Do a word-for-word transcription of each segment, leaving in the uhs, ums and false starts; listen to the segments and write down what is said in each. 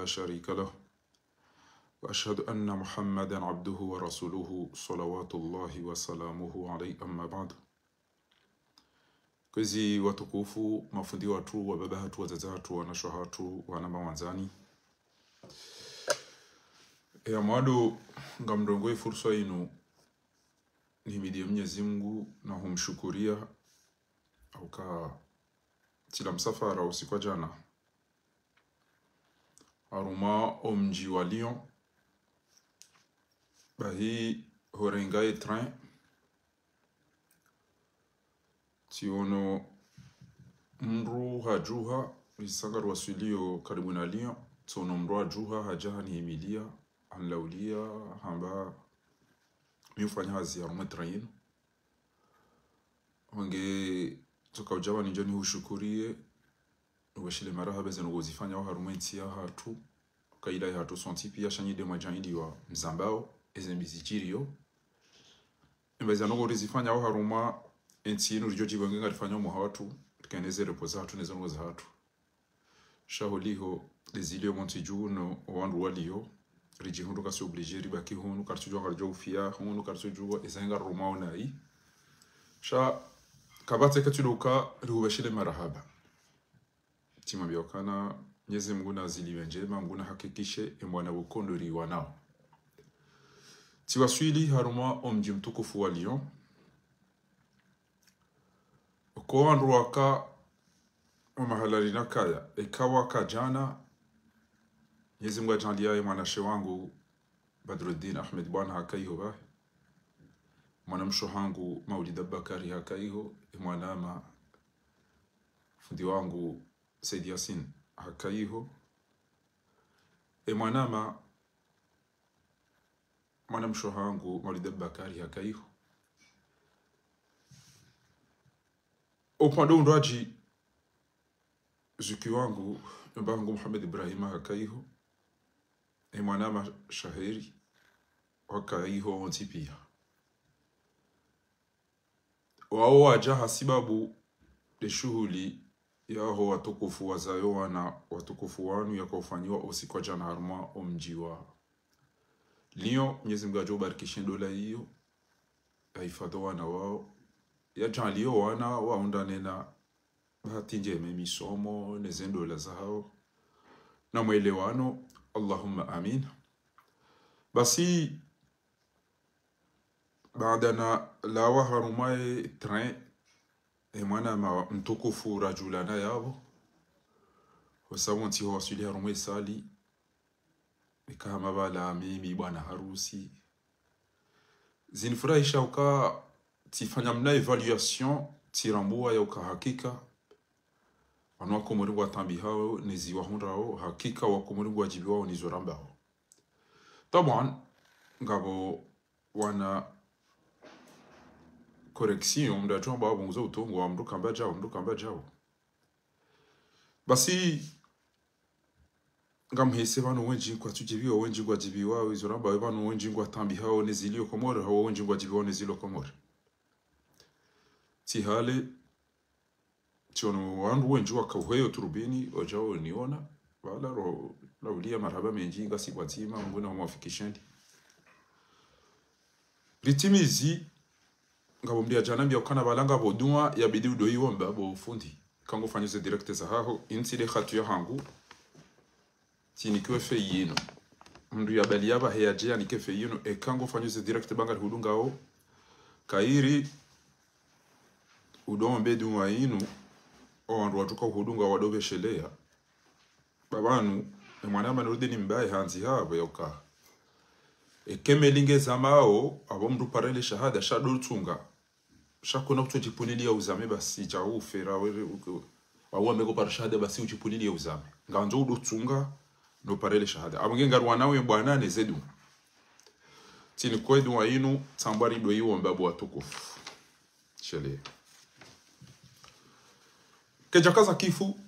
لا شريك له، وأشهد أن محمدا عبده ورسوله، صلوات الله وسلامه عليه، أما بعد. Kwezi watukufu, mafundi watru, wababa hatru, wadzadze hatru, wanashe hatru, wananya wandzani. Ya mwando, ngamrongoo ye fursa inu, nihimidiye Mnyezi Mungu na humshukuria, hauka tsila msafara usiku wa djana harumwa omdji wa Lyon, bahi horenga ye train, tsiono mndru hadjuha, isa ngariwaswilio karibu na Lyon, tsiono mndru hadjuha hadja hanihimilia, hanilaulia, hamba mi ufanya hazi harumwa ye train inu. Wange tsoka udja pvanu ndjo nihushukurie, nihupveshelee marahaba ze ndrongoo uzifanyao harumwa ye ntsi yahatru, kaida yahatru sontsi pia, sha nyi nde mwadjaanliwa mzambao eze mbi zidjirio. Emba ze ndrongoo rizifanyao harumwa ye ntsi inu ridjo djipvenge ngarifanyao mwaha watru, rikene ze repos zahatru ne ze ndrongoo zahatru. Sha holiho, lezilio mwa ntsi dju no, owandru walio, ridjihundru kari obligé ribaki hunu, karitsudjua ngaridjo ufia hunu, karitsudjua eza ngarirumao nayi. Sha kapvatsi eka tsi ndo uka rihupveshelee marahaba. Tsimwambia ukana Mnyezi Mungu naziliwe ndjema, Mungu nahakikishe emwana bukondo riwanao. Tsiwaswili harumwa omdji mtukufu wa Lyon. Oko wandru waka wa mahala rinakaya, eka waka djana, Mnyezi Mungu hadjaanlia ye mwanashe wangu Badruddin Ahmed Bwana hakaya iho bahi, mwanamshe hangu Maulida Bakari hakaya iho, e mwanama fundi wangu Said Yasin hakaya iho, e mwanama mwanamshe hangu Maulida Bakari hakaya iho. Opvande undrwadji, zuki wangu, mba hangu Muhammad Ibrahima hakaya iho, e mwanama Shaheri hakaya iho wontsi pia. Wao wadja hasibabu nde shuhuli yaho watukufu wazayo wana watukufu wanu yaka ufanyiwa osiku wa djana harumwa omdji wa Lyon. Mnyezi Mungu yadjo ubarikishe ndola iyo, yahifadhwi wana wao, yadjaanlie wana waundrane na bahati ndjema emisomo ne ze ndola zahao na mwelewano. Allahumma amin. Basi, baada nalawa harumwa ye train, e mwanama mtukufu radjulana yapvo, hosa pvontsi ho waswili harumwa ye salle, ika hama pvala mimi bwana harusi. Zinifurahisha uka tsifanya mna évaluation, tsirambua ya uka hakika wanu wakomori ngwatambihao ne ziwahundrao, hakika wakomori ngwadjibiwao ne zo rambao. Taban, ngapvo wana correction, mndru yatsuamba wapvunguza utungu, wa mndru kamba djao, mndru kamba djao. Basi, ngamhese pvanu wendji kwatsudjibiwa, wendji ngwadjibiwao, izo rambao pvanu wendji ngwatambihao ne zilio Komori, hau wendji ngwadjibiwao ne zilio Komori. Tsihale, tsiono wandru wendji waka uheyo turubini, wadjao niona, pvala ro, raulia marahaba mendji, ngasi pvwadzima, Mungu nahuwafikisheni. Ritimizi, ngapvo mndru yadjanambia ukana pvala ngapvo dua yabidi udo iwomba bo fundi. Eka ngo ufanya ze direct zahaho, intsi nde hatu yahangu. Tsinikiwe feuille inu. Mndru yabali yapvahe yadje yanike feuille inu, eka ngo ufanya ze direct ba ngarihudungao. Kayiri, udo ombe dua inu, owandru watsuka uhudunga wado pveshelea. Ba pvanu, e mwanama nirudi nimbaye handzi hapvo ya uka, eka emeli ngezamao, apvo mndru upare le shahada, sha do tsunga. Sha kuna kutsodjipvulilia uzame basi, dja ufera were, uke, wawambe ngo upara shahada basi udjipvulilie uzame. Ngandzo udo tsunga, no upare le shahada. Apvo nge ngariwanao ye bwana ne ze dua. Tsinikiwe dua inu, tsamba rido iwomba bo watukufu. Shele. Kedjakaza kifu,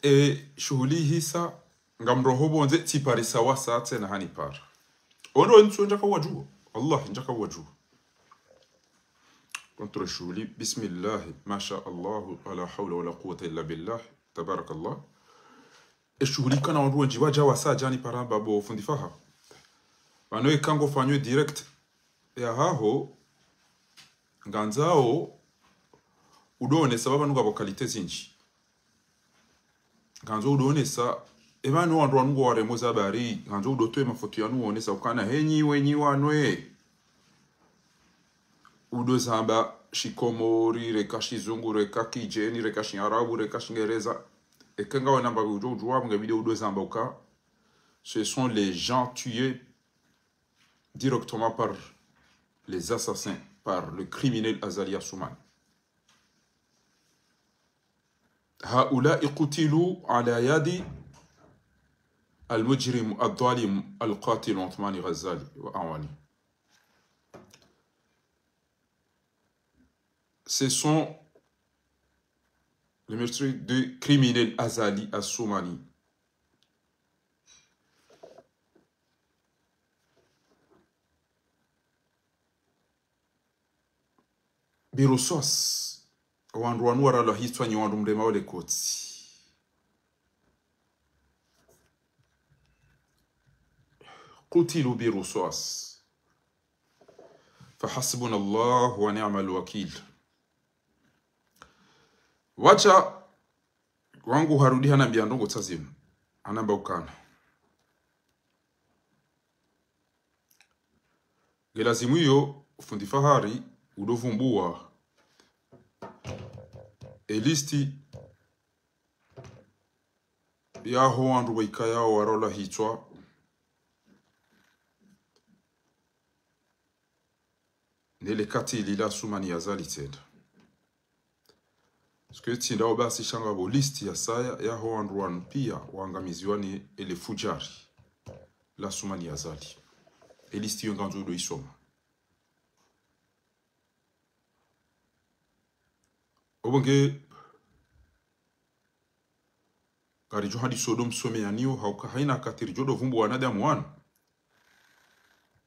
e, shuhuli ihisa, ngamroho pvondze, tsiparisa wasa tsena hanipara. Ondo ntsu ndjaka wadjuo. Allah, ndjaka wadjuo. Contre shuhuli, bismillah, masha Allah, wala hawla wala quwwata illa billah, tabarakallah. eshuhulika na wandru wendji wadja wasa djani paramba bo fundi Faha. Pvanu eka ngofanyao direct yahaho, ngandzao udo onesa pvapvanu ngapvo qualité zindji. Ngandzo udo onesa, epvanu wandru wanu ngowaremo za habari, ngandzo udo towa emafoto yanu wonesa ukana henyi wenyi wanwe. Udo zamba shikomori, reka shizungu, reka kidjeni, reka shiarabu, reka shingereza. Eka ngawe namba udjo udjuwa, nge bidi udo zamba uka ce sont les gens tués directement par les assassins, par le criminel Azali Assoumani. هؤلاء قتلوا على يد المجرم الظالم القاتل عثمان غزالي وأعوانه. Ce sont les meurtriers de criminels Azali Assoumani. Biruswas, wandru wanu waralwa hitswa nyi wandru mrema wale kotsi. قتلوا برصاص. فحسبنا الله ونعم الوكيل. Wacha wangu harudi hanambia ndrongo tsazimu. Hanamba ukana ngelazimu iyo fundi Fahari udo vumbuwa elisti yaho wandru waikayao waralwa hitswa nele katili la Assoumani Azali tsena. Parce que tsi ndawo basi sha ngapvo listi ya saya yaho wandru wanu pia wangamiziwa ni ele fujari la Assoumani Azali. Elisti iyo ngandzo udo isoma. Opvo nge ngaridjo hadi sodo msome yaniyo, hauka haina wakati ridjo do vumbuwa wanadamu wanu.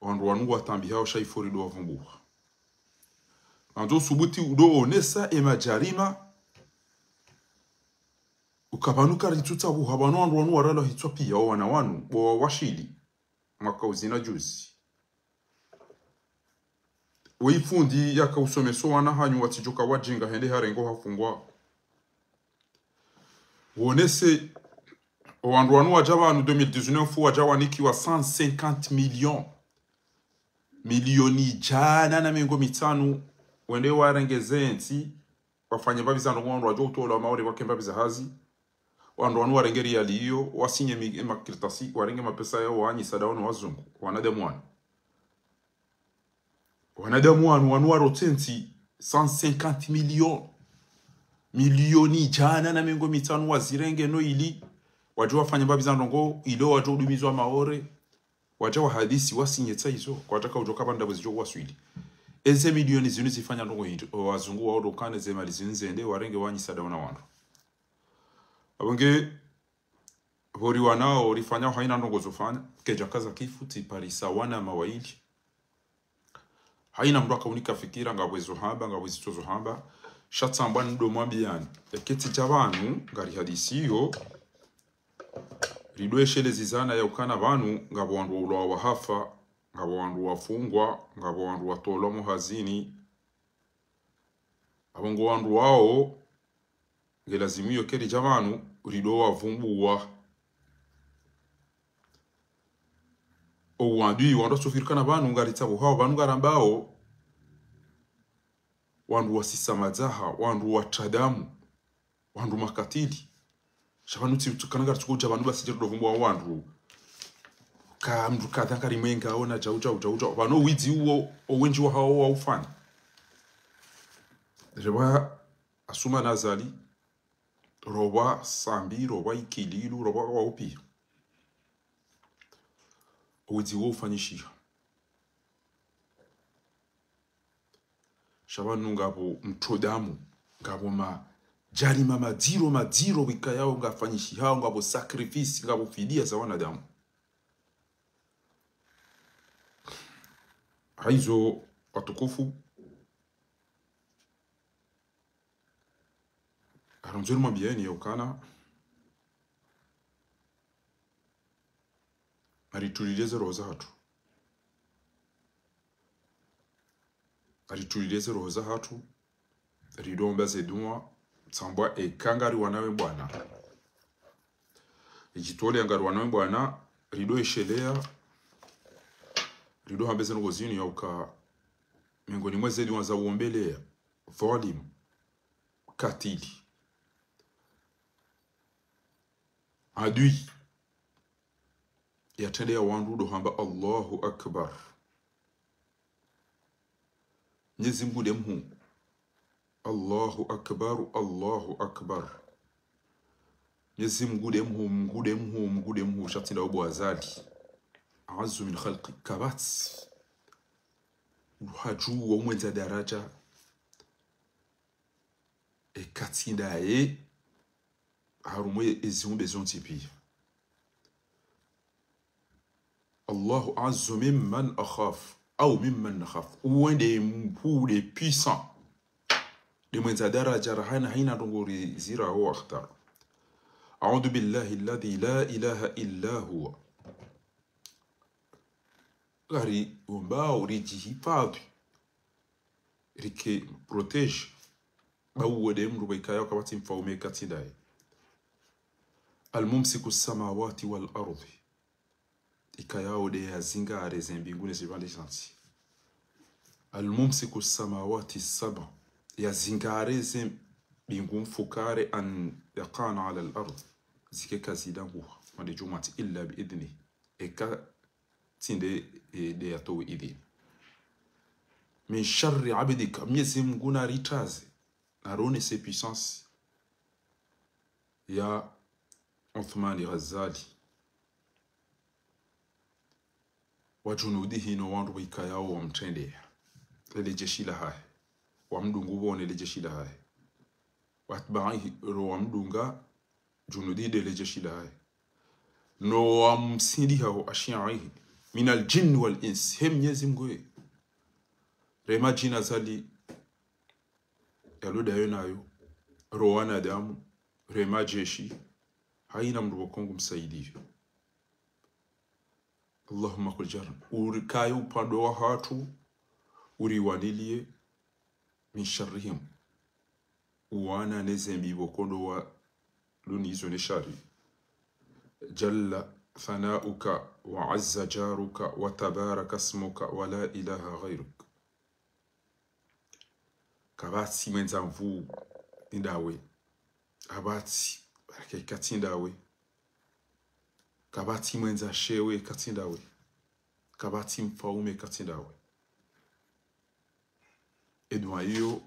Wandru wanu ngwatambihao sha ifo rido wavumbuwa. Ngandzo usubuti udo onesa emadjarima. Uka pvanu karitsutsa buha pvanu wandru wanu waralwa hitswa pia, o wana wanu, bo wawashili. Mwaka uzina juzi. Weifundi yaka usomeso wana hanyu watsidjoka wajinga hende harengwa hafungwa. Wonese, o wandru wanu wadja pvanu deux mille dix-neuf wadja wanikiwa cent cinquante millions. Milioni djana na mengo mitsanu, wende warenge ze ntsi, wafanye mbapvi za ndrongo, wandru wadjo utolwa Maore wake mbapvi za hazi. Wandru wanu warenge riali iyo, wasinye mi-, makartasi, warenge mapesa yao, wanyisa dawo no wazungu, wanadamu wanu. Wanadamu wanu, wanu warotse ntsi cent cinquante millions. Milioni djana na mengo mitsanu wazirenge no ili wadjo wafanye mbapvi za ndrongo, ilo wadjo udumizwa Maore. Wadja wahadisi wasinye tsa izo, kwataka udjo kapva ndapvo zidjo waswili. Eze milioni zinu zifanya ndrongo hindri, o wazungu waodo ukana ze mali zinu zende, warenge wanyisa dawo na wandru. Apvo nge, pvo riwanao, rifanyao haina ndrongo zofanya, kedja kaza kifu, tsi parisa wana mawaili. Haina mndru akaunika fikira, ngapvo ezo hamba, ngapvo ezitsozo hamba. Sha tsamba nido mwambiyani. Eka tsi dja pvanu, ngari hadisi iyo, rido eshelezi zana ya ukana pvanu, ngapvo wandru waulwa wahafa, ngapvo wandru wafungwa, ngapvo wandru watolwa mohazini. Apvo ngo wandru wao, ngelazimu iyo eka ridja pvanu, rido wavumbuwa. O wandru, wandru wasofirikana pvanu, ngaritsabuhao, pvanu ngarambao, wandru wasisa madzaha, wandru watradamu, wandru makatili. Sha pvanu tsi, tsi kana ngaritsuko udja pvanu basi djeri do vumbuwa wandru. Ka mndru kadha ngari mwenga ona djau, djau, djau, djau. Pvanu widzi uwo, owendji wahao waufanya. Rebwa Assoumani Azali, robwa Sambi, robwa Ikililu, robwa wao pia. Owidzi uwo ufanyishiha. Sha pvanu ngapvo mtradamu, ngapvo madjarima madziro, madziro wikayao ngafanyishihao, ngapvo sacrifice, ngapvo fidia za wanadamu. Haizo watukufu, harondzo nimwambiyeni ya ukana, Ritulile ze roho zahatru. Ritulile ze roho zahatru. Rido omba ze dua. Tsamba eka ngari wana we Bwana. Ridjitolea ngari wana we Bwana. Rido eshelea. Rido hamba ze ndrongoo zinu ya uka miongoni mwa ze dua za uombelea. Dhalim. Katili. Adui. Yatrende ya wandru do hamba Allahu Akbar. Mnyezi Mngu nde mhuu. Allahu Akbar, Allahu Akbar. Mnyezi Mngu nde mhuu, Mngu nde mhuu, Mngu nde mhuu, sha tsi nda ubo Azali. A'azzu min khalqi, kapvatsi. Uhadju wa umwendza daraja. Eka tsi ndaye, harumwa eziumbe zontsi pia. Allahu a'azzu mimman akhaf, au mimman nakhaf. Uwo nde mhuu, nde puissant. Nde mwendza daraja rahana haina ndrongoo rizirao akhtar. أعوذ بالله الذي لا إله إلا هو. Ngari ombao ridjihifadhwi. Rike protégé. Ba uwo nde mndru ba ikayao kapvatsi mfaume eka tsi ndaye. الممسك السماوات والأرض. Ikayao nde yazingare ze mbingu ne zipvandre za ntsi. الممسك السماوات السبع. Yazingare ze mbingu mfukare أن يقعن على الأرض. Zike kazidanguha. Wande djumati إلا بإذنه. Eka tsi nde, e, nde yatowe idhini. من شر عبدك, Mnyezi Mngu naritraze, narone se puissance ya Uthmani Ghazali. وجنوده no wandru ba ikayao wamtrendea. Lele jeshi lahahe. Wamdungu pvo ne le jeshi lahahe. وأتباعه ro wamdunga junudi nde le jeshi lahahe. No wamsindihao أشياعه من الجن والإنس. He Mnyezi Mngu we. Re madjini Azali yalo ndayo nayo. Ro wanadamu. Re majeshi. Haina mndru pvoko ngu msaidiyo. اللهم قل جرا. Urikaye upvandre wahatru. Uriwaniliye. من شرهم. Uwana ne ze mbi pvoko ndo wa luni izo ne shari. جل ثناؤك وعز جارك وتبارك اسمك ولا إله غيرك. Kapvatsi mwendza nvuu ndawe. Kapvatsi baraka eka tsi ndawe. Kapvatsi mwendza shewe eka tsi ndawe. Kapvatsi mfaume eka tsi ndawe. Edua iyo,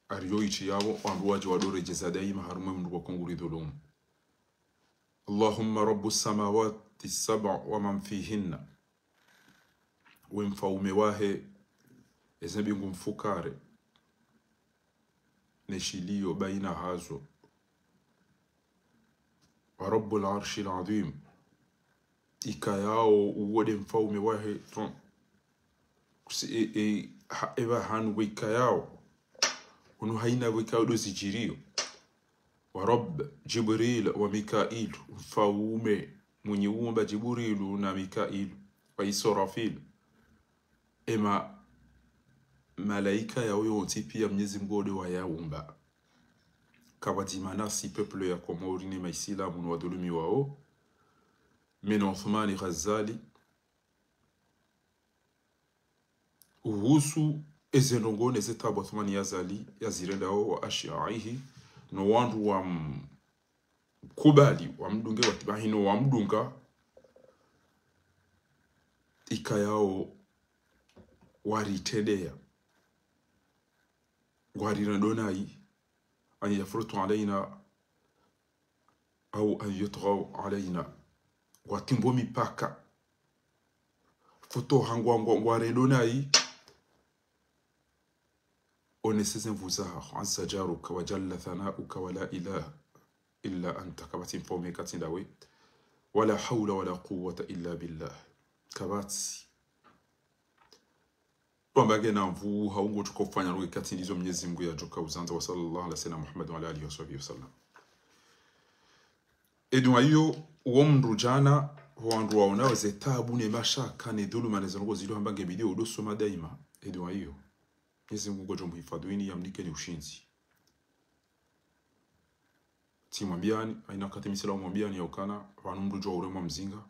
ariyo itsi yapvo, wandru wadje wadoredjeza daima harumwa mndru pvoko ngu ridhulumu. اللهم رب السماوات السبع ومن فيهن. We mfaume wahe, eze mbingu mfukare. Ne shiliyo baina hazo. ورب العرش العظيم. Ikayao uwo nde mfaume wahe tron. Kusi e, e, ha, epva hanu pvo ikayao. Hunu haina pvo ikayao ndo zidjiriyo. ورب جبريل وميكائيل. Mfaume mwenyi uumba Jibrilu na Mikailu. وإسرافيل. Ema malaika yao yontsi pia Mnyezi Mngu nde wayaumba. Kapvadjima nasi peuple ya Komori ne maisilamu no wadhulumiwao. Mimi Uthmani Ghazali. Uhusu eze ndrongoo ne ze taabu Uthmani Ghazali yazirendao وأشياعه. No wandru wa m- kubali, wamdunge وأتباعه no wamdunga, ikayao waritrendea, ngwarirendo nayi, أن يفرطوا علينا أو أن يطغوا علينا, ngwatimbo mipaka, futo hangwa ngwa, ngwarendo nayi, Onesa ze nvuu zaho, عز جارك وجل ثناؤك ولا إله إلا أنت, kapvatsi mfaume eka tsi ndawe, ولا حول ولا قوة إلا بالله, kapvatsi. Pvamba ngena nvuu, hau ngo tsuka ufanya lwe eka tsi ndizo Mnyezi Mngu yadjoka uzandza. وصلى الله على سيدنا محمد وعلى آله وصحبه وسلم. Edua iyo, uwo mndru djana, wandru waonao ze taabu ne mashaka ne dhuluma ne zandrongo zilo hamba nge bidi udjo soma daima, e dua iyo. Mwenyezi Mungu ngudjo muhifadhwini, yamnikeni ushindzi. Tsimwambiani, haina wakati mi tsila umwambiani ya ukana, pvanu mndru udjo uremwa mzinga,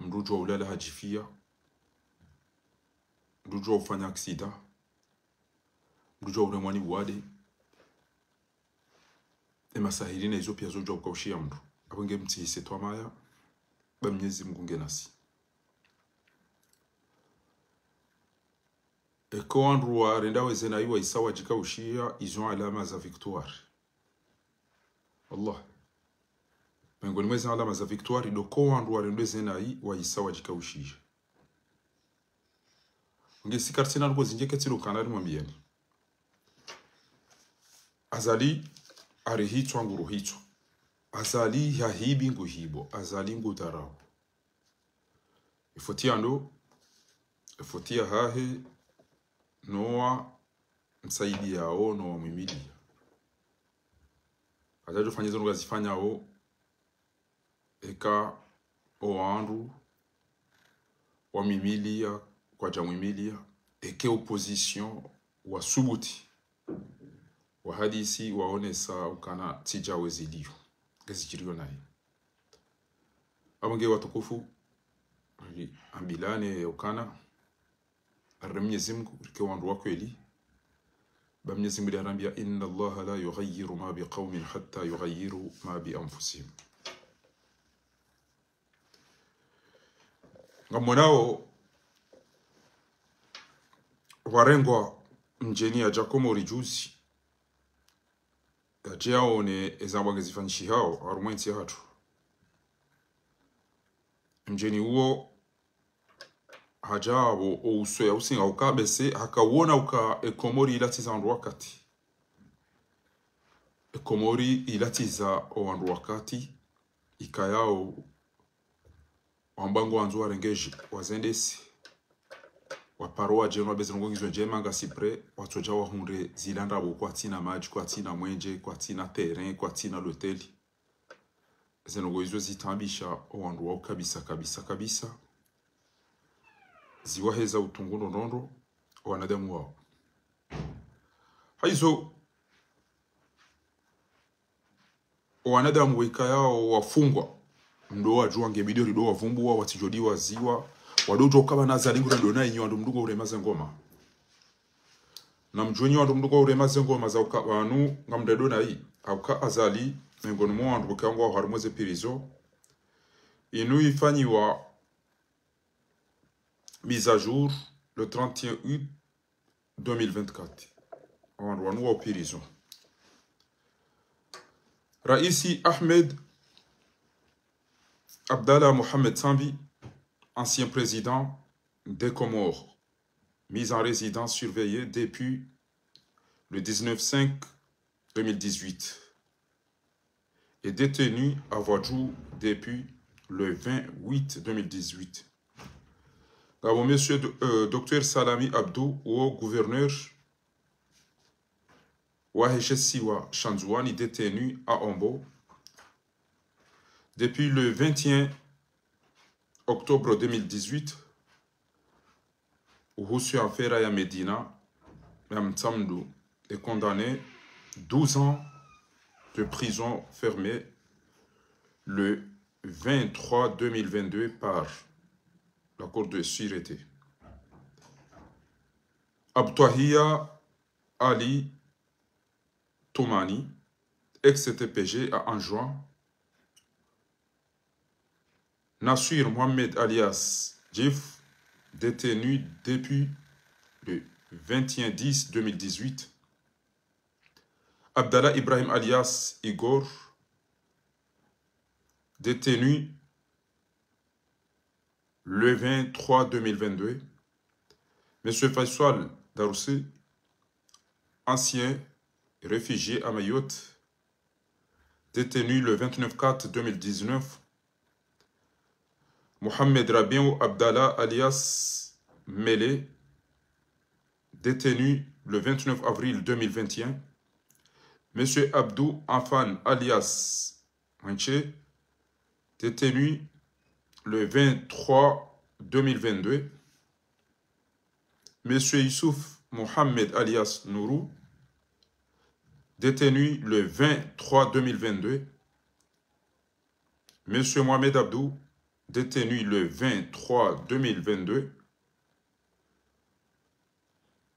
mndru udjo ulala hadjifia, mndru udjo ufanya aksida, mndru udjo uremwa ni uwade, e masahiri na izo pia zo udjo ukaushiya mndru. Apvo nge mtsihise twamaya, ba Mwenyezi Mungu nge nasi. Eka wandru warenda weze nayi wahisa wadjikaushiya, izo alama za victoire. Wallah. Miongoni mweze alama za victoire, ndo eka wandru warenda weze nayi wahisa wadjikaushiya. Nge si kartsina ndrongo zindji ketsi ndo ukana rimwambiani. Azali arihitswa nguruhitswa. Azali hahibi nguhibo. Azali ngudharau. Ifoti ya ndo, ifoti yahahe, no wamsaidiyao, no wamwimiliya. Hadja djo fanya izo ndrongo yazifanyao, eka o wandru wamwimiliya, kwadja mwimiliya, eke opposition wasubuti wahadisi waonesa ukana tsi djawe ziliyo, ngezidjiriyo nayi. Apvo nge watukufu, ambilane ukana, ari Mwenyezi Mungu, rike wandru wa kweli. Ba Mwenyezi Mungu nde arambia, إن الله لا يغير ما بقوم حتى يغيروا ما بأنفسهم. Ngamonao warengwa mdjeni yadja Komori juzi, yadje yaone ezambwa ngezifanyishihao harumwa entsi yahatru. Mdjeni uwo hadja apvo o uso ya usinga uka bese, hakawona uka e Komori ilatsiza wandru wakati. E Komori ilatsiza o wandru wakati, ikayao wamba ngwandzo warenge dji, wazendese. Waparo wadjeni wabeze ndrongo ngizo ndjema ngasi prêt, watsodja wahundre zila ndrabo kwatsina madji, kwatsina mwenje, kwatsina terrain, kwatsina loteli. Ze ndrongo izo zitaabisha o wandru wao kabisa, kabisa, kabisa. Ziwaheza utungu ndrondrondro o wanadamu wao. Haizo, o wanadamu weka yao wafungwa, ndo wadjuwa nge bidi ridjo wavumbuwa, watsidjo diwaziwa, wadodjo ukaba na Azali ngurendo na inyo wandru mndru ngo urema ze ngoma. Na mdjuwe nyi wandru mndru ngo urema ze ngoma za uka pvanu ngamrendo nayi, hauka Azali, miongoni mwa wandru weka ngwao harumwa ze prison, inu ifanyiwa mise à jour le trente et un août deux mille vingt-quatre. Wandru wanu wa prison. Raisi Ahmed Abdallah Mohamed Sambi, ancien président des Comores, mis en résidence surveillée depuis le dix-neuf cinq deux mille dix-huit et détenu à Ouadjou depuis le vingt huit deux mille dix-huit. Ngapvo monsieur do-, euh, docteur Salami Abdou, o gouverneur wahe she isiwa sha Ndzuwani, détenu à Ombo depuis le vingt et un octobre deux mille dix-huit, uhusu ye affaire ya Medina ya Mtsamdu, est condamné douze ans de prison fermée le vingt-trois deux mille vingt-deux par la Cour de sûreté. Abtwahiya Ali Toumani, ex-T P G à Anjouan, Nassir Mohamed alias Djif, détenu depuis le vingt et un dix deux mille dix-huit. Abdallah Ibrahim alias Igor, détenu le vingt-trois deux mille vingt-deux. Monsieur Faisal Daroussi, ancien réfugié à Mayotte, détenu le vingt-neuf quatre deux mille dix-neuf. Mohamed Rabiou Abdallah alias Mele, détenu le vingt-neuf avril deux mille vingt et un. Monsieur Abdou Anfan alias Mwenche, détenu le vingt-trois deux mille vingt-deux. Monsieur Youssouf Mohamed alias Nourou, détenu le vingt-trois deux mille vingt-deux. Monsieur Mohamed Abdou, détenu le vingt-trois deux mille vingt-deux.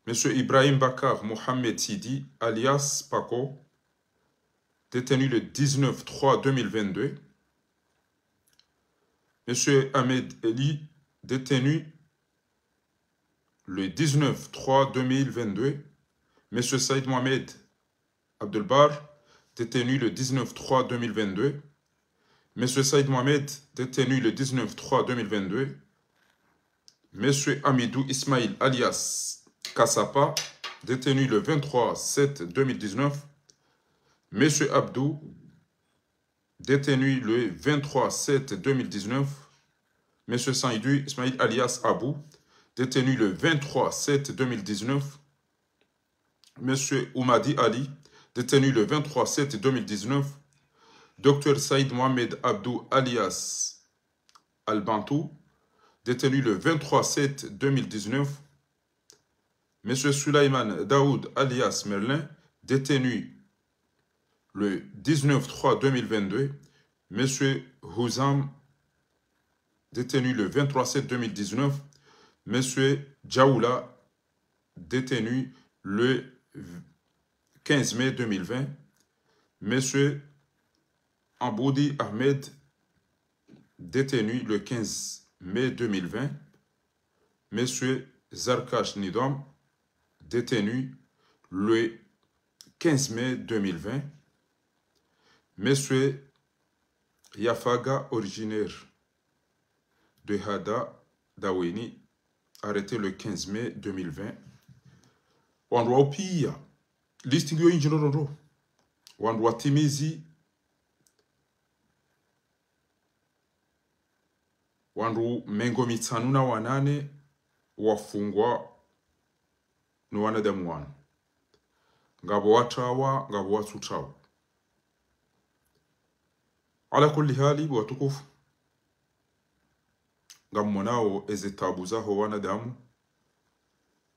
Monsieur Ibrahim Bakar Mohamed Sidi, alias Paco, détenu le dix-neuf trois deux mille vingt-deux. Monsieur Ahmed Eli, détenu le dix-neuf trois deux mille vingt-deux. Monsieur Saïd Mohamed Abdelbar, détenu le dix-neuf trois deux mille vingt-deux. Monsieur Saïd Mohamed, détenu le dix-neuf trois deux mille vingt-deux. Monsieur Amidou Ismail alias Kassapa, détenu le vingt-trois sept deux mille dix-neuf. Monsieur Abdou, détenu le vingt-trois sept deux mille dix-neuf. Monsieur Saïdou Ismail alias Abou, détenu le vingt-trois sept deux mille dix-neuf. Monsieur Oumadi Ali, détenu le vingt-trois sept deux mille dix-neuf. Docteur Saïd Mohamed Abdou alias Albantou, détenu le vingt-trois sept deux mille dix-neuf. Monsieur Sulaiman Daoud alias Merlin, détenu le dix-neuf trois deux mille vingt-deux. Monsieur Houzam, détenu le vingt-trois sept deux mille dix-neuf. Monsieur Djaoula, détenu le quinze mai deux mille vingt. Monsieur Amboudi Ahmed, détenu le quinze mai deux mille vingt. Monsieur Zarkash Nidom, détenu le quinze mai deux mille vingt. Monsieur Yafaga, originaire de Hada Daweni, arrêté le quinze mai deux mille vingt. Wandru wao pia, liste ngiyo indji ndrondrondro. Wandru watimizi, wandru mengo mitsanu na wanane wafungwa no wanadamu wanu. Ngapvo watrawa, ngapvo watsutrawa. Ala kulli hali, watukufu, ngammonao eze tabu zaho wanadamu.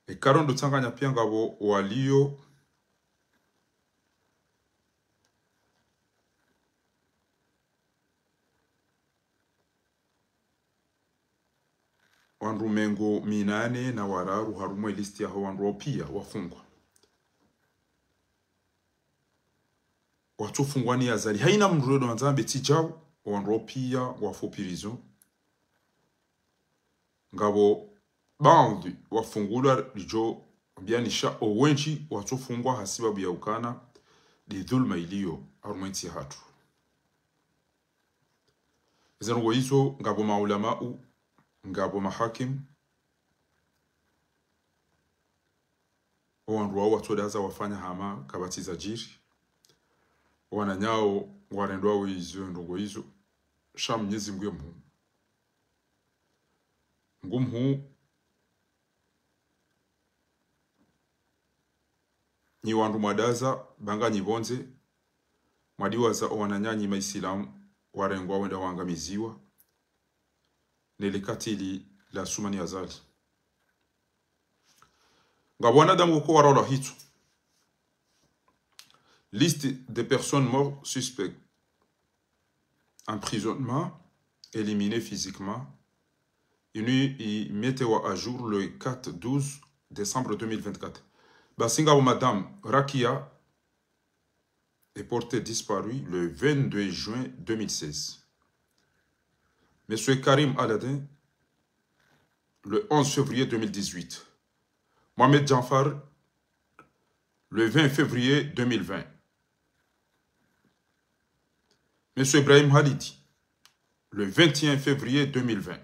Eka ndo tsanganya pia ngapvo walio wandru mengo minane na wararu harumwa e liste yaho wandru wao pia wafungwa. Watsofungwa ni Azali. Haina mndru redo andzambe tsi djau, wandru wao pia wafo prison. Ngapvo baadhwi wafungulwa ridjo bianisha, owendji watsofungwa hasibabu ya ukana de dhulma iliyo harumwa entsi yahatru. Eze ndrongoo izo, ngapvo maulamau, ngapvo mahakimu, owandru wao watsodaza wafanya hama kapvatsi zadjiri. Owananyao ngwarendwao izo ndrongoo izo. Sha Mnyezi Mngu ye mhuu. Ngu mhuu. Nyi wandru mwadaza, ba nganyi pvondze, mwadiwaza owananyanyi maisilamu warengwa wenda wangamiziwa ne likatili la Assoumani Azali. Ngapvo wanadamu koko warolwa hitswa. Liste des personnes mortes suspectes, emprisonnement, éliminé physiquement. Inu imetewa à jour le quatre douze décembre deux mille vingt-quatre. Basi ngapvo Madame Rakia, est porté disparu le vingt-deux juin deux mille seize. Monsieur Karim Aladin, le onze février deux mille dix-huit. Mohamed Djanfar, le vingt février deux mille vingt. Monsieur Ibrahim Halidi, le vingt et un février deux mille vingt.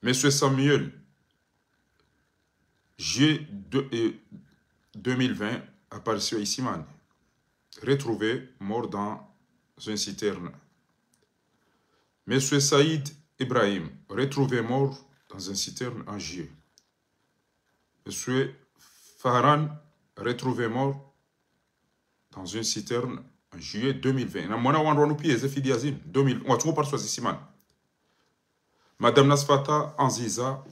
Monsieur Samuel, juillet de, euh, deux mille vingt, apparition Issimane, retrouvé mort dans une citerne. Monsieur Saïd Ibrahim, retrouvé mort dans une citerne en juillet. Monsieur Farhan, retrouvé mort dans une citerne en juillet deux mille vingt. Na mwana wandru wanu piya ze fidiya zinu, deux mille, watsungo pariswa zisimani. Madame Nasfata Anziza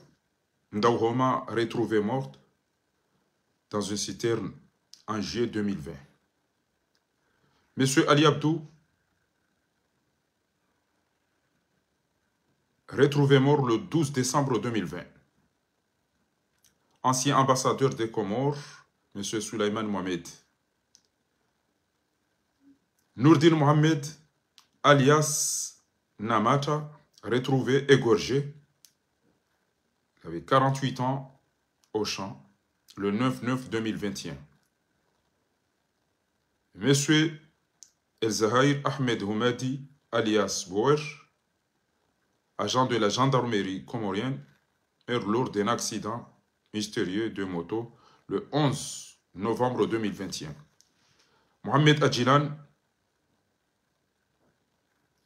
Ndauhoma, retrouvée morte dans une citerne en juillet deux mille vingt. Monsieur Ali Abdou, retrouvé mort le douze décembre deux mille vingt. Ancien ambassadeur des Comores, Monsieur Soulaïman Mohamed. Nourdine Mohamed, alias Namata, retrouvé égorgé. Il avait quarante-huit ans, Auchan, le neuf neuf deux mille vingt et un. Monsieur El Zahir Ahmed Houmadi, alias Boer, agent de la gendarmerie comorienne, meurt lors d'un accident mystérieux de moto le onze novembre deux mille vingt et un. Mohamed Adjilan,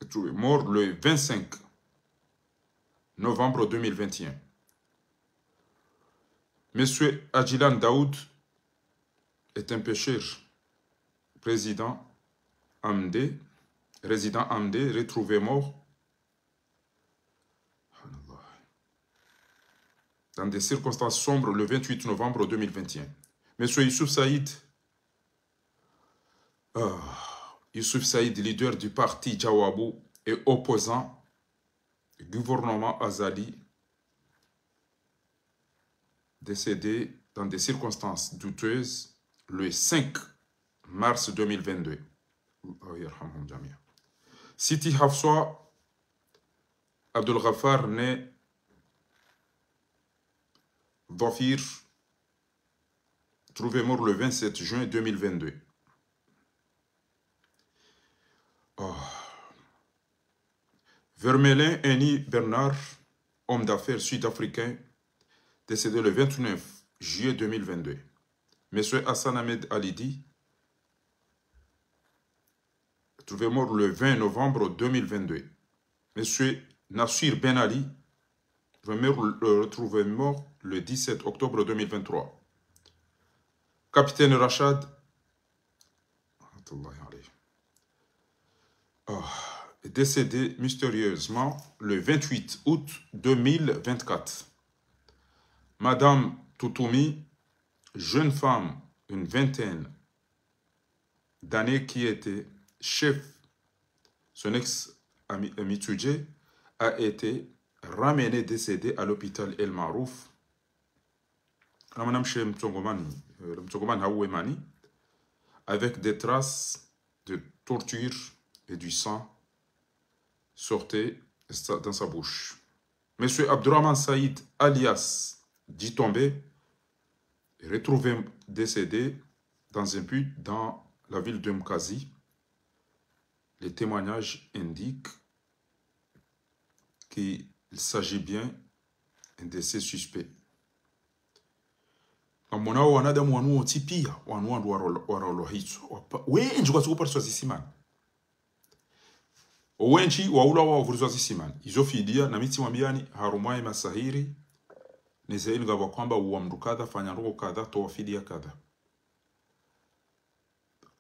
retrouvé mort le vingt-cinq novembre deux mille vingt et un. Monsieur Adjilan Daoud est un pêcheur, président Amdé, résident Amdé, retrouvé mort dans des circonstances sombres le vingt-huit novembre deux mille vingt et un. Monsieur Youssouf Saïd, euh, Youssouf Saïd, leader du parti Djawabu et opposant au gouvernement Azali, décédé dans des circonstances douteuses le cinq mars deux mille vingt-deux. الله يرحمهم جميعا. Siti Hafsa Abdel Ghaffar, née Dhafir, trouvé mort le vingt-sept juin deux mille vingt-deux. Oh. Vermelin Henny Bernard, homme d'affaires sud-africain, décédé le vingt-neuf juillet deux mille vingt-deux. Monsieur Hassan Ahmed Alidi, retrouvé mort le vingt novembre deux mille vingt-deux. Monsieur Nassir Ben Ali, retrouvé mort, euh, retrouvé mort le dix-sept octobre deux mille vingt-trois. Capitaine Rachad, rahmatullahi alayhi, oh, est décédé mystérieusement le vingt-huit août deux mille vingt-quatre. Madame Toutoumi, jeune femme d'une vingtaine d'années qui était chef, son ex Ami-, Amitsudje, a été ramenée décédée à l'hôpital El Maarouf. Mwanamshe Mtsongomani, euh, Mtsongomani hau Mwemani, avec des traces de torture et du sang sortait sa-, dans sa bouche. Monsieur Abdourahmane Saïd, alias Djitombe, retrouvé décédé dans un puits dans la ville de Mkazi. Les témoignages indiquent qu'il s'agit bien d'un décès suspect. Ngamwonao wanadamu wanu wontsi piya, wanu wandru waro-, warolwa hitswa, wapa-, wendji kwatsuko pariswa zisimani. Owendji waulwa wavurizwa zisimani. Izo fidiya, na mi tsimwambiyani, harumwa ye masahiri, neze inu ngapvo kwamba uwa mndru kadha, fanya ndrongo kadha, towa fidiya kadha.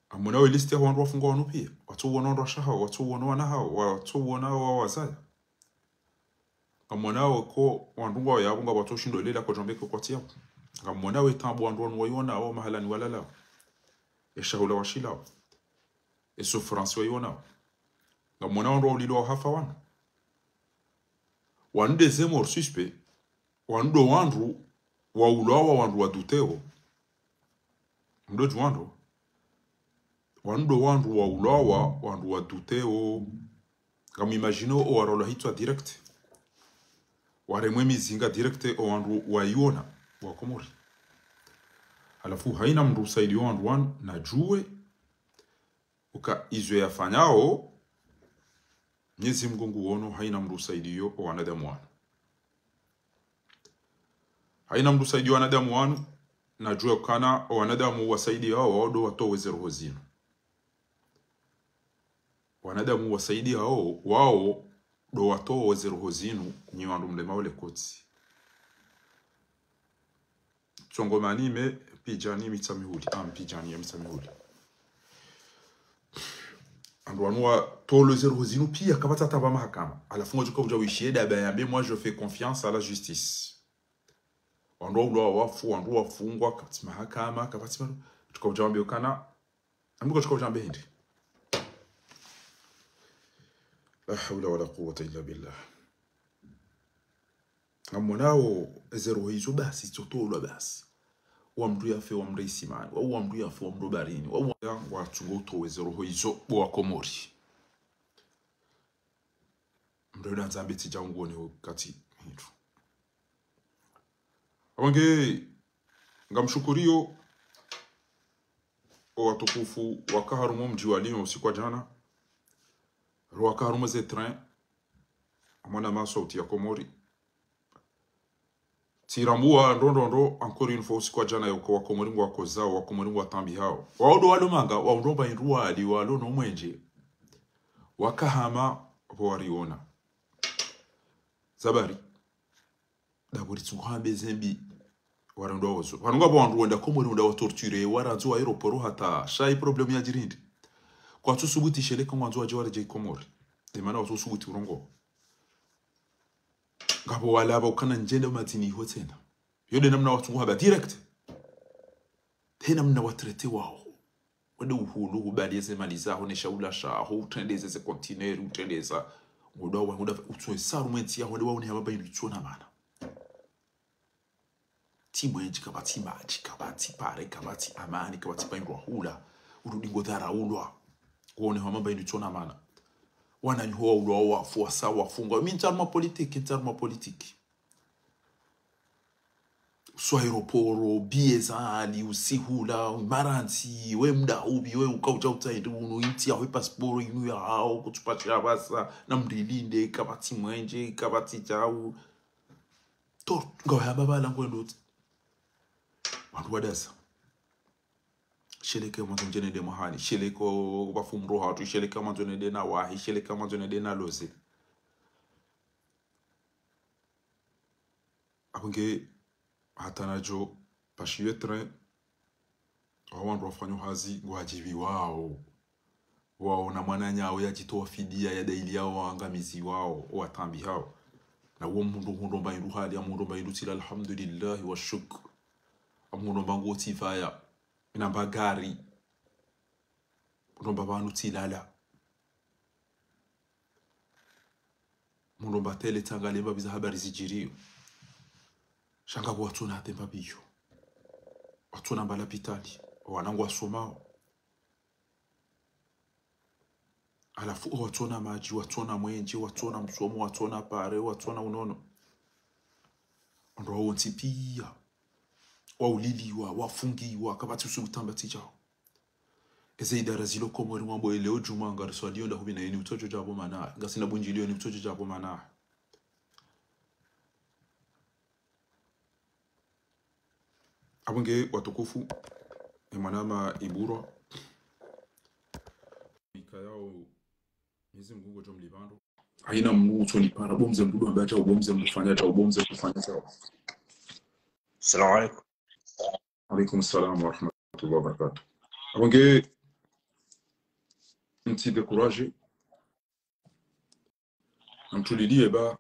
Ngamwonao liste ya wandru wafungwa wanu piya. Watsowona wandru washe hawo, watsowona wana hawo, watsowona wawazaya. Ngamwonao ko wandru ngwao yapvo ngapvo watsoshindo lela ko djombe ko kwatsi yapvo. Ngamwonao ye taabu wandru wanu wayionao mahalani walalao. Ye shahula washilao. Ye souffrance wayionao. Ngamwonao wandru waulilwa wahafa wanu. Wanu ndeze morts suspects. Wanu ndo wandru waulwawa wandru waduteo. Mdru djuwa ndro. Wanu ndo wandru waulwawa wandru waduteo. Ngamwimagineo owarolwa hitswa direct. Waremwe mizinga direct owandru wayiona wa Komori. Halafu hayina mndru usaidiyo wandru wanu nadjuwe. Uka izo yafanyao, Mnyezi Mngu nguono, hayina mndru usaidiyo owanadamu wanu. Hayina mndru usaidiyo owanadamu wanu, nadjuwe ukana owanadamu wasaidiyao wao ndo watowe ze roho zinu. Wanadamu wasaidiyao wao ndo watowe ze roho zinu, nyi wandru mlemao le kotsi. Tsongomani me Mpidjani Mitsamihuli. Ah, Mpidjani ya Mitsamihuli. Wandru wanu watolwa ze roho zinu pia kapvatsi hata pva mahakama. Halafu ngudjo kaudja wishiye daba yambe, moi je fais confiance à la justice. Wandru waulwa wafu, wandru wafungwa, kapvatsi mahakama, kapvatsi maru. Ngudjo kaudja wambe ukana, ambi ngudjo kaudja wambe hindri. La hawla wala quwwata illa billah. Ngamonao eze roho izo basi, zitsotolwa basi. Wa mndru yafe wa mndru Isimani, wa, wa mndru yafe wa mndru Barini, wa, wa, ya, ngwatsungo utowa eze roho izo, bo wa Komori. Mndru yadandza mbe tsidja ungone wakati hindru. Apvo nge, ngamshukuriyo, o watukufu waka harumwa mdji wa Lyon usiku wa djana, ro waka harumwa ze train, amwana ma Sauti ya Komori. Tsirambuwa ndro ndro ndro, encore une fois, usiku wa djana yauka wa Komori ngwakozao, wa Komori ngwatambihao. Wao ndo walo manga, wao ndo mba hindru wali, walo no mwenje. Waka hama, pvo wariona. Zabari. Daburi tsukuhambe zembi, warendwa ozo. Pvanu ngapvo wandru wenda Komori wenda wa torture, warandzo wa aéroport hata, sha i problème ya djirindi. Kwatsu subuti sheleka ngwandzo wadje waredjei Komori. Demana watsu subuti urongoa. Ngapvo wala pva ukana ndjende madzini iho tsena. Yo nde namna watsunguhamba direct. Nde namna watraité wao. Wende uhulu, hubali eze mali zaho, ne shaula shaho, utrendeze ze conteneur, utrendeza. Ngodo wa, ngodo utsoe saru mwe ntsi yaho, wende waone hamba mba hindru itsona mana. Tsi mwenje, kapvatsi madji, kapvatsi pare, kapvatsi amani, kapvatsi pva hindru wa hula. Urudi ngodharaulwa. Wone hamba mba hindru itsona mana. Wananyaho waulwa, wafu, wasa, wafungwa. Mi ntsi harumwa politique, ntsi harumwa politique. Swa aéroport, biye za hali, usihula, marantsi, we mda ubi, we uka udja utsaidi unu, intsi yaho, passeport inu yahao, kutsupatsi ya pvasa, na mndru ilinde, kapvatsi mwenje, kapvatsi djau. To, ngawe hamba pvala ngwendo tsi. Wandru wadasa. Sheleke mwandzo ndje nende mahani, sheleke pvafu mro hatru, sheleke mwandzo nende na wahi, sheleke mwandzo nende na loze. Apvo nge hata nadjo, pashiwe train, wao wandru wafanyao hazi, ngwadjiviwao. Wao na mwananyawo yadjitowa fidiya, yadailiya wao wangamizi wao, owatambihao. Na uwo mndru hundro mba hindru hali, amhundro mba hindru tsila alhamdulillahi wa shukr. Amhundromba nguo tsipvaya, ina mba gari. Hundromba pvanu tsilala. Mhundromba télé tsangalie mba pvi za habari zidjiriyo. Sha ngapvo watsona hata mba pviyo. Watsona mba lapitali. Wana ngwasomao. Halafu, o watsona madji, watsona mwenje, watsona msomo, watsona pare, watsona unono. Ndo wontsi pia. Wauliliwa, wafungiwa, kapvatsi usiku tamba tsi djao. Eze idara zilo Komori mwambo eleo djumwa ngariswaliyo nda hupvi na yeni utsodjo djapvo mana. Ngasina bundjiliyo yeni utsodjo djapvo mana. Apvo nge watukufu, emwanama iburwa. Mikayao, Mwenyezi Mungu ngudjo mlipva ndro. Haina mndru utsonipara, bo mze mndru amba djau, bo mze mndru fanya djau, bo mze mndru fanya djau. Salamu alaikum. Alaikum salam wa rahmatullahi wa barakatuh. Apvo nge, ntsi découragé. Namtuliliye ba,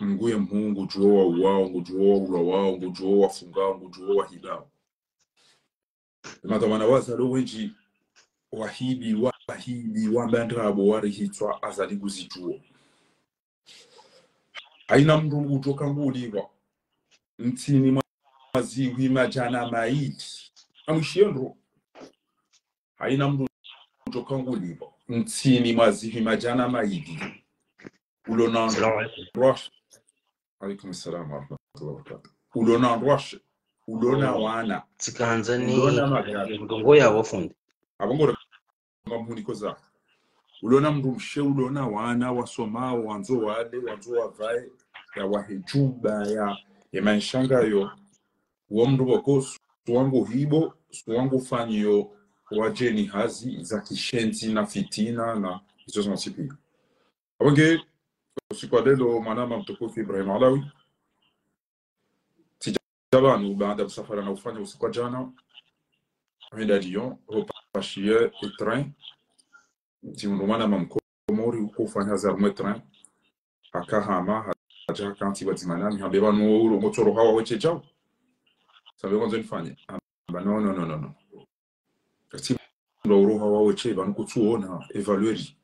Mngu ye Mhuu ngudjuo wauwao, ngudjuo waulwawao, ngudjuo wafungao, ngudjuo wahibao. Matamana wazalwa wendji wahibiwa, wahibiwa mba ndrabo warihitswa Azali nguzidjuo. Haina mndru ngudjo kangulipva ntsini mwa zihwi madjana mayili. Amwishiye ndro. Haina mndru ngudjo kangulipva ntsini mwa zihwi madjana mayili. Ulona Salamu alaikum. Ndrwashe. Alaikum salam wa rahmatullahi wa barakatuh. Ulona ndrwashe. Ulona wana. Tsikandzani ulona magari. Ndrongo ya wafundi. Apvo ngore ngamhuniko za. Ulona mndru mshe, ulona wana, wasomao, wandzo wale, wandzo wavae, ya wahe djumba, ya, ye maesha ngayo. Uwo mndru pvoko, suwangu hibo, suwangu fanyiyo, wadjeni hazi, za kishenzi, na fitina, na izo zontsi pia. Apvo nge, usiku wa leo, mwanama mtukufu Ibrahim Alawi. Tsidja pvanu, baanda msafara naufanya usiku wa djana. Hwenda Lyon, ho shiye e train. Tsi mndru mwana mkomori uko ufanya hazi harumwa e train. Haka hama, hadja hakantsi pvadzima nami, hambe pvanu ulo motoro hawa weshe djau. Sambe kwandzo nifanye. Hamba, no, no, no, no, no. Kati ndo uroha wa weshe, pvanu kutsuona, evalueri.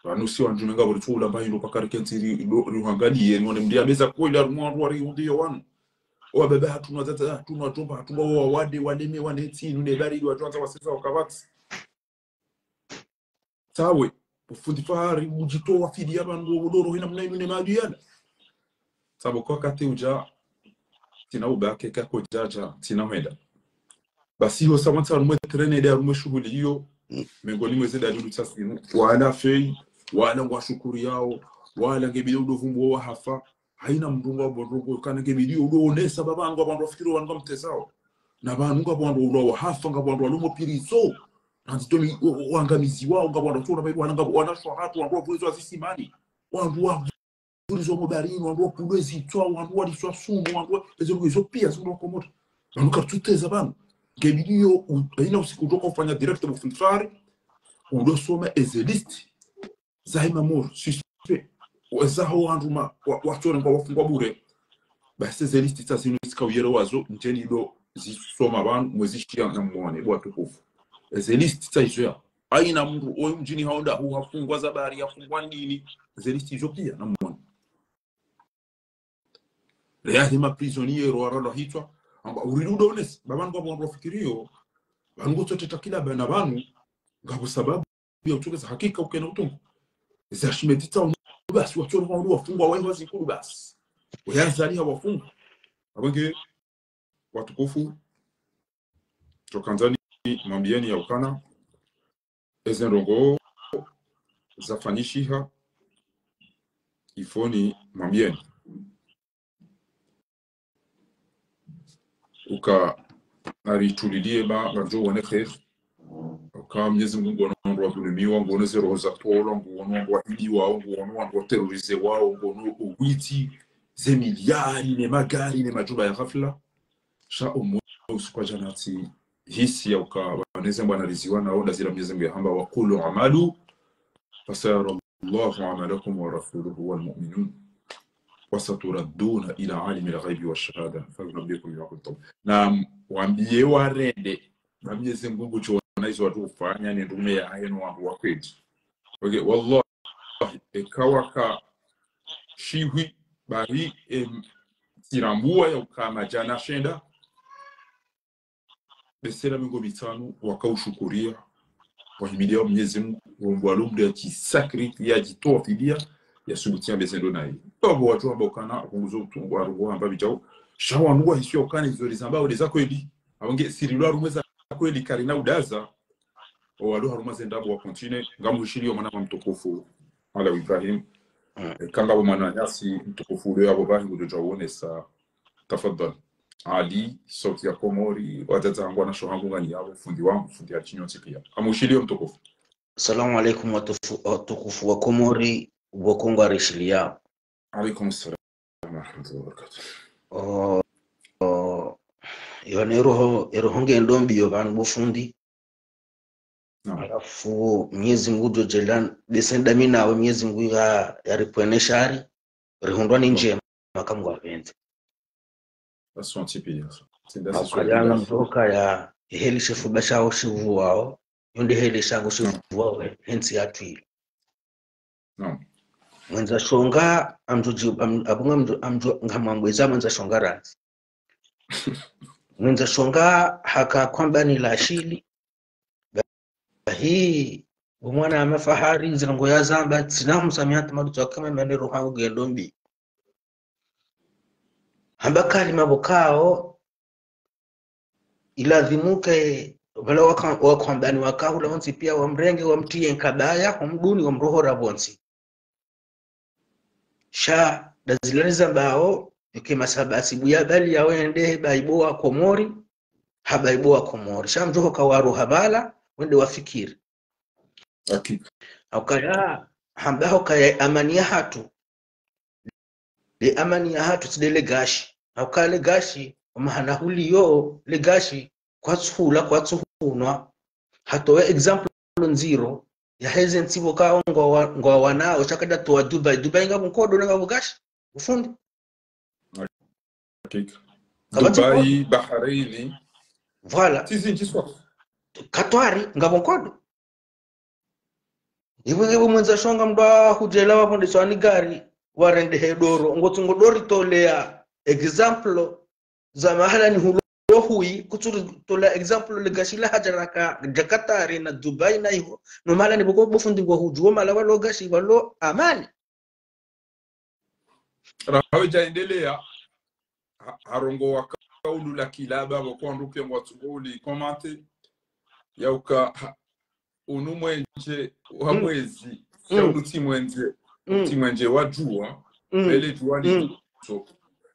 Pvanu si wandru menga buri tsuula mba hindru pakari kentsi ri, ri, rihangalie, rione mndru yabeza kweli harumwa wandru wari hundiyo wanu. Owa baba hatru no wazaza, hatru no wadjomba, hatru no wawade, waleme, wanetsi, nune bari, wadjwanza, waseza, wakapvatsi. Sawe, bo fundi Fahari, udjitowa fidiya pvanu, wo udoro hina mna inu ne madu yala. Sabu kwa wakati udja, tsina ubake, kako djadja, tsina hwenda. Basi ho sawa ntsa harumwa e train nde harumwa e shuhuli iyo, mengoni mwa eze dalili tsasinu, wala fei, wala ngwashukuriyao, wala ngebidi udo vumbuwa wahafa, haina mndru ngapvo ndrongo, kana ngebidi udo onesa pvapvo ngapvo wandru wafikiri wanu ngamtezao. Na pvanu ngapvo wandru ulo wahafa, ngapvo wandru walo mo prison. Na ndzitomi, o-, o-, wangamiziwao, ngapvo wandru watsona pvapvo, wala ngapvo wanashe wahatru, wandru wavurizo zisimani. Wandru wavurizo mo barini, wandru wapulwe zitswa, wandru waliswa sumu, wandru wa-, ezo ndrongo izo piya zindru wakomori. Pvanu kapvatsi uteza pvanu. Ngebidi yo, u-, haina usiku utoka ufanya direct bo fundi Fahari, udo soma eze liste zahe mamorts suspects, zaho wandru ma-, wa-, watsona ngwafungwa bure. Basi eze liste tsasinu tsika uyero wazo, ndjeni ndo zisoma pvanu, mwezishiya na mwone, bo watukufu. Eze liste tsaizo ya. Haina mndru, oyi mdjini haonda, hu hafungwa zabari, hafungwa ndini, eze liste izo piya na mwone. Leya hima prisonnier, ro aralo hitswa, amba uridi udo onesa, pvapvo ngapvo wandru wafikiriyo, pvanu ngotsoteta kila bana pvanu, ngapvo sababu ya utsokeza hakika ukena utungu. Za shimeti tsa unu basi, watsona wandru wafungwa, wayi wazikulu basi. Wayazali hawafungwa. Abenge, watukufu, tsokandzani mwambiyeni ya ukana, eze ndrongo zafanyishiha, ifoni mwambiyeni. Uka naritulilie ba, ngamdjo wone kheri. Uka Mnyezi Mungu nguono wandru wadhulumiwa, nguono ze roho zatolwa, nguono wandru wahidiwao, nguono wandru waterrorisewao, nguono uwitsi, ze miliyari, ne magari, ne majumba ya ghafla. Sha omwe usiku wa djana tsihisi ya uka, waneze mbwana riziwa na onda zila Mnyezi Mungu yahamba, وقل اعملوا فسيرى الله عملكم ورسوله والمؤمنون وستردون إلى عالم الغيب والشهادة فينبئكم بما كنتم. Na wambiye warende, na Mnyezi Mungu ngudjo ona izo watru ufanya, ne ndume yahe no wandru wa kweli. Okay, wallahi, eka waka shihwi, bahi, em, tsirambuwa ya uka madjana shenda, besela mengo mitsanu, waka ushukuriya, wahimidiya Mnyezi Mungu, wombo walo mndru ya djisacrifier, ya djitowa fidiya, ya subuti ya bezendo nayi. Pvapvo watru wamba ukana, kunguzo utungu, warungu wamba bidjau, sha wanu wahisi ya ukana izo rizamba, wale za kweli. Abenge, si rilo harumwa eza kweli, karina udaza, owalo harumwa ze ndrabo wa continue, ngamhushiliyo mwananya mtukufu, Ala Ibrahim. Mm. E, kanga bo mwananyasi mtukufu ulo yapvo bahi ngudjo dja uonesa. Tafadhali. Ali, sauti ya Komori, wadzadze hangu, wanashe hangu ngani yapvo, fundi wangu, fundi ya Chinyontsi piya. Ngamhushiliyo mtukufu. Salamu alaikum watufu-, watukufu wa Komori, bo Kongo arishiliya. Alaikum salam wa rahmatullahi wa barakatuh. O, o, yo ne roho, e roho ngendo mbi yo pvanu bo fundi. Naam. Halafu Mnyezi Mungu ngudjo djaaliya, bese ndami nawe Mnyezi Mungu ya, yaripvwene shari, rihundrwa ni ndjema, maka Mungu apvendze. Asante piya. Tsinda siswa. Ukaya ngamdjo kaya, heli shefu basha o shivuwao, yo nde heli shangu shivuwao, he ntsi yatru ilo. Naam. Mwendza shonga, amdjo dji-, am-, abunga mdjo, amdjo, ngamwambweza mwendza shonga randzi. Mwendza shonga haka kwamba ni la shili. Bahi, bo mwananya Fahari, zila ngo yazamba, tsina msamiati madutu akama mane roho ngendo mbi. Hamba kalima pvo kao, ilazimu ke, pvala waka-, wakombani wakahula wontsi piya wamrenge, wamtriye nkabaya, wamduni, wamrohora pvontsi. Sha, ndazilani zambao, eke masabasi buya bali ya wende, bahi bo wa Komori, ha bahi bo wa Komori. Sha mdjo hoka waroha pvala, wende wafikiri. Hakika. Haukaya, hamba haukaya amani yahatru. Le amani yahatru tsi nde le gashi. Haukaya le gashi, omahana huliyo le gashi, kwatsuhula, kwatsuhunwa. Hatowa exemple ndziro, yaheze ntsi pvo ka ngwa wa-, ngwa wanao, sha kadjatowa Dubai. Dubai ngapvo nkodo na ngapvo gashi, bo fundi. Hakika. Kapvatsi Dubai, Bahrain. Voilà. Tsi zindji swa. Katwari, ngapvo nkodo. Iwe, iwe mwendza shonga mndru ahudjela wapvondeswa ni gari, warendehe doro, ngotsungo dori tolea exemple za mahala ni hulo huyi, kutsuri tolea exemple le gashi la hadja raka, dja Katari na Dubai na iho, no mahala ni pvoko bo fundi ngo hudjuo mahala walo gashi walo amani. Raha wedja endelea, ha-, harongowa kaulu la kilaba, pvoko wandru pia ngwatsungo uli commenter, yauka, ha-, unu mwenje wa Mm. mwezi, Mm. sha unu tsi mwenje, Mm. tsi mwenje wa djuwa, Mm. bele djuwa Mm. litso.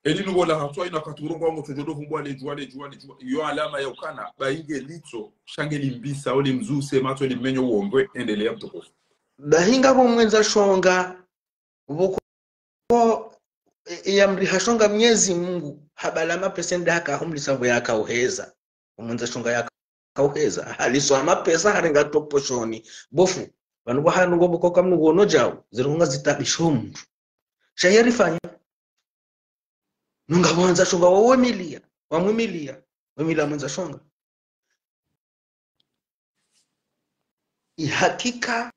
Eli nubola hatwa ina katurongo wango tsojodo vumbwa le djuwa, le djuwa, le djuwa. Iyo alama ya ukana, ba inge litso, sha nge limbisa, ole mzuse, matso le mmenyo uombwe, endelea mtukufu. Bahi ngapvo mwendza shonga, pvoko, e, e, yamriha shonga Mnyezi Mungu, habala mapesa nda haka humlisa pvo yaka uheza. Omwendza shonga yaka uheza. Haliswa mapesa harenga toposhoni. Bo fundi, pvanu pvahanu ngo pvoko kamnu ngono djau, zero nga zitabisho mndru. Sha yeri fanya. Nunga mwendza shonga wa wemilia, wa mwimilia, wemilia mwendza shonga. Ihakika,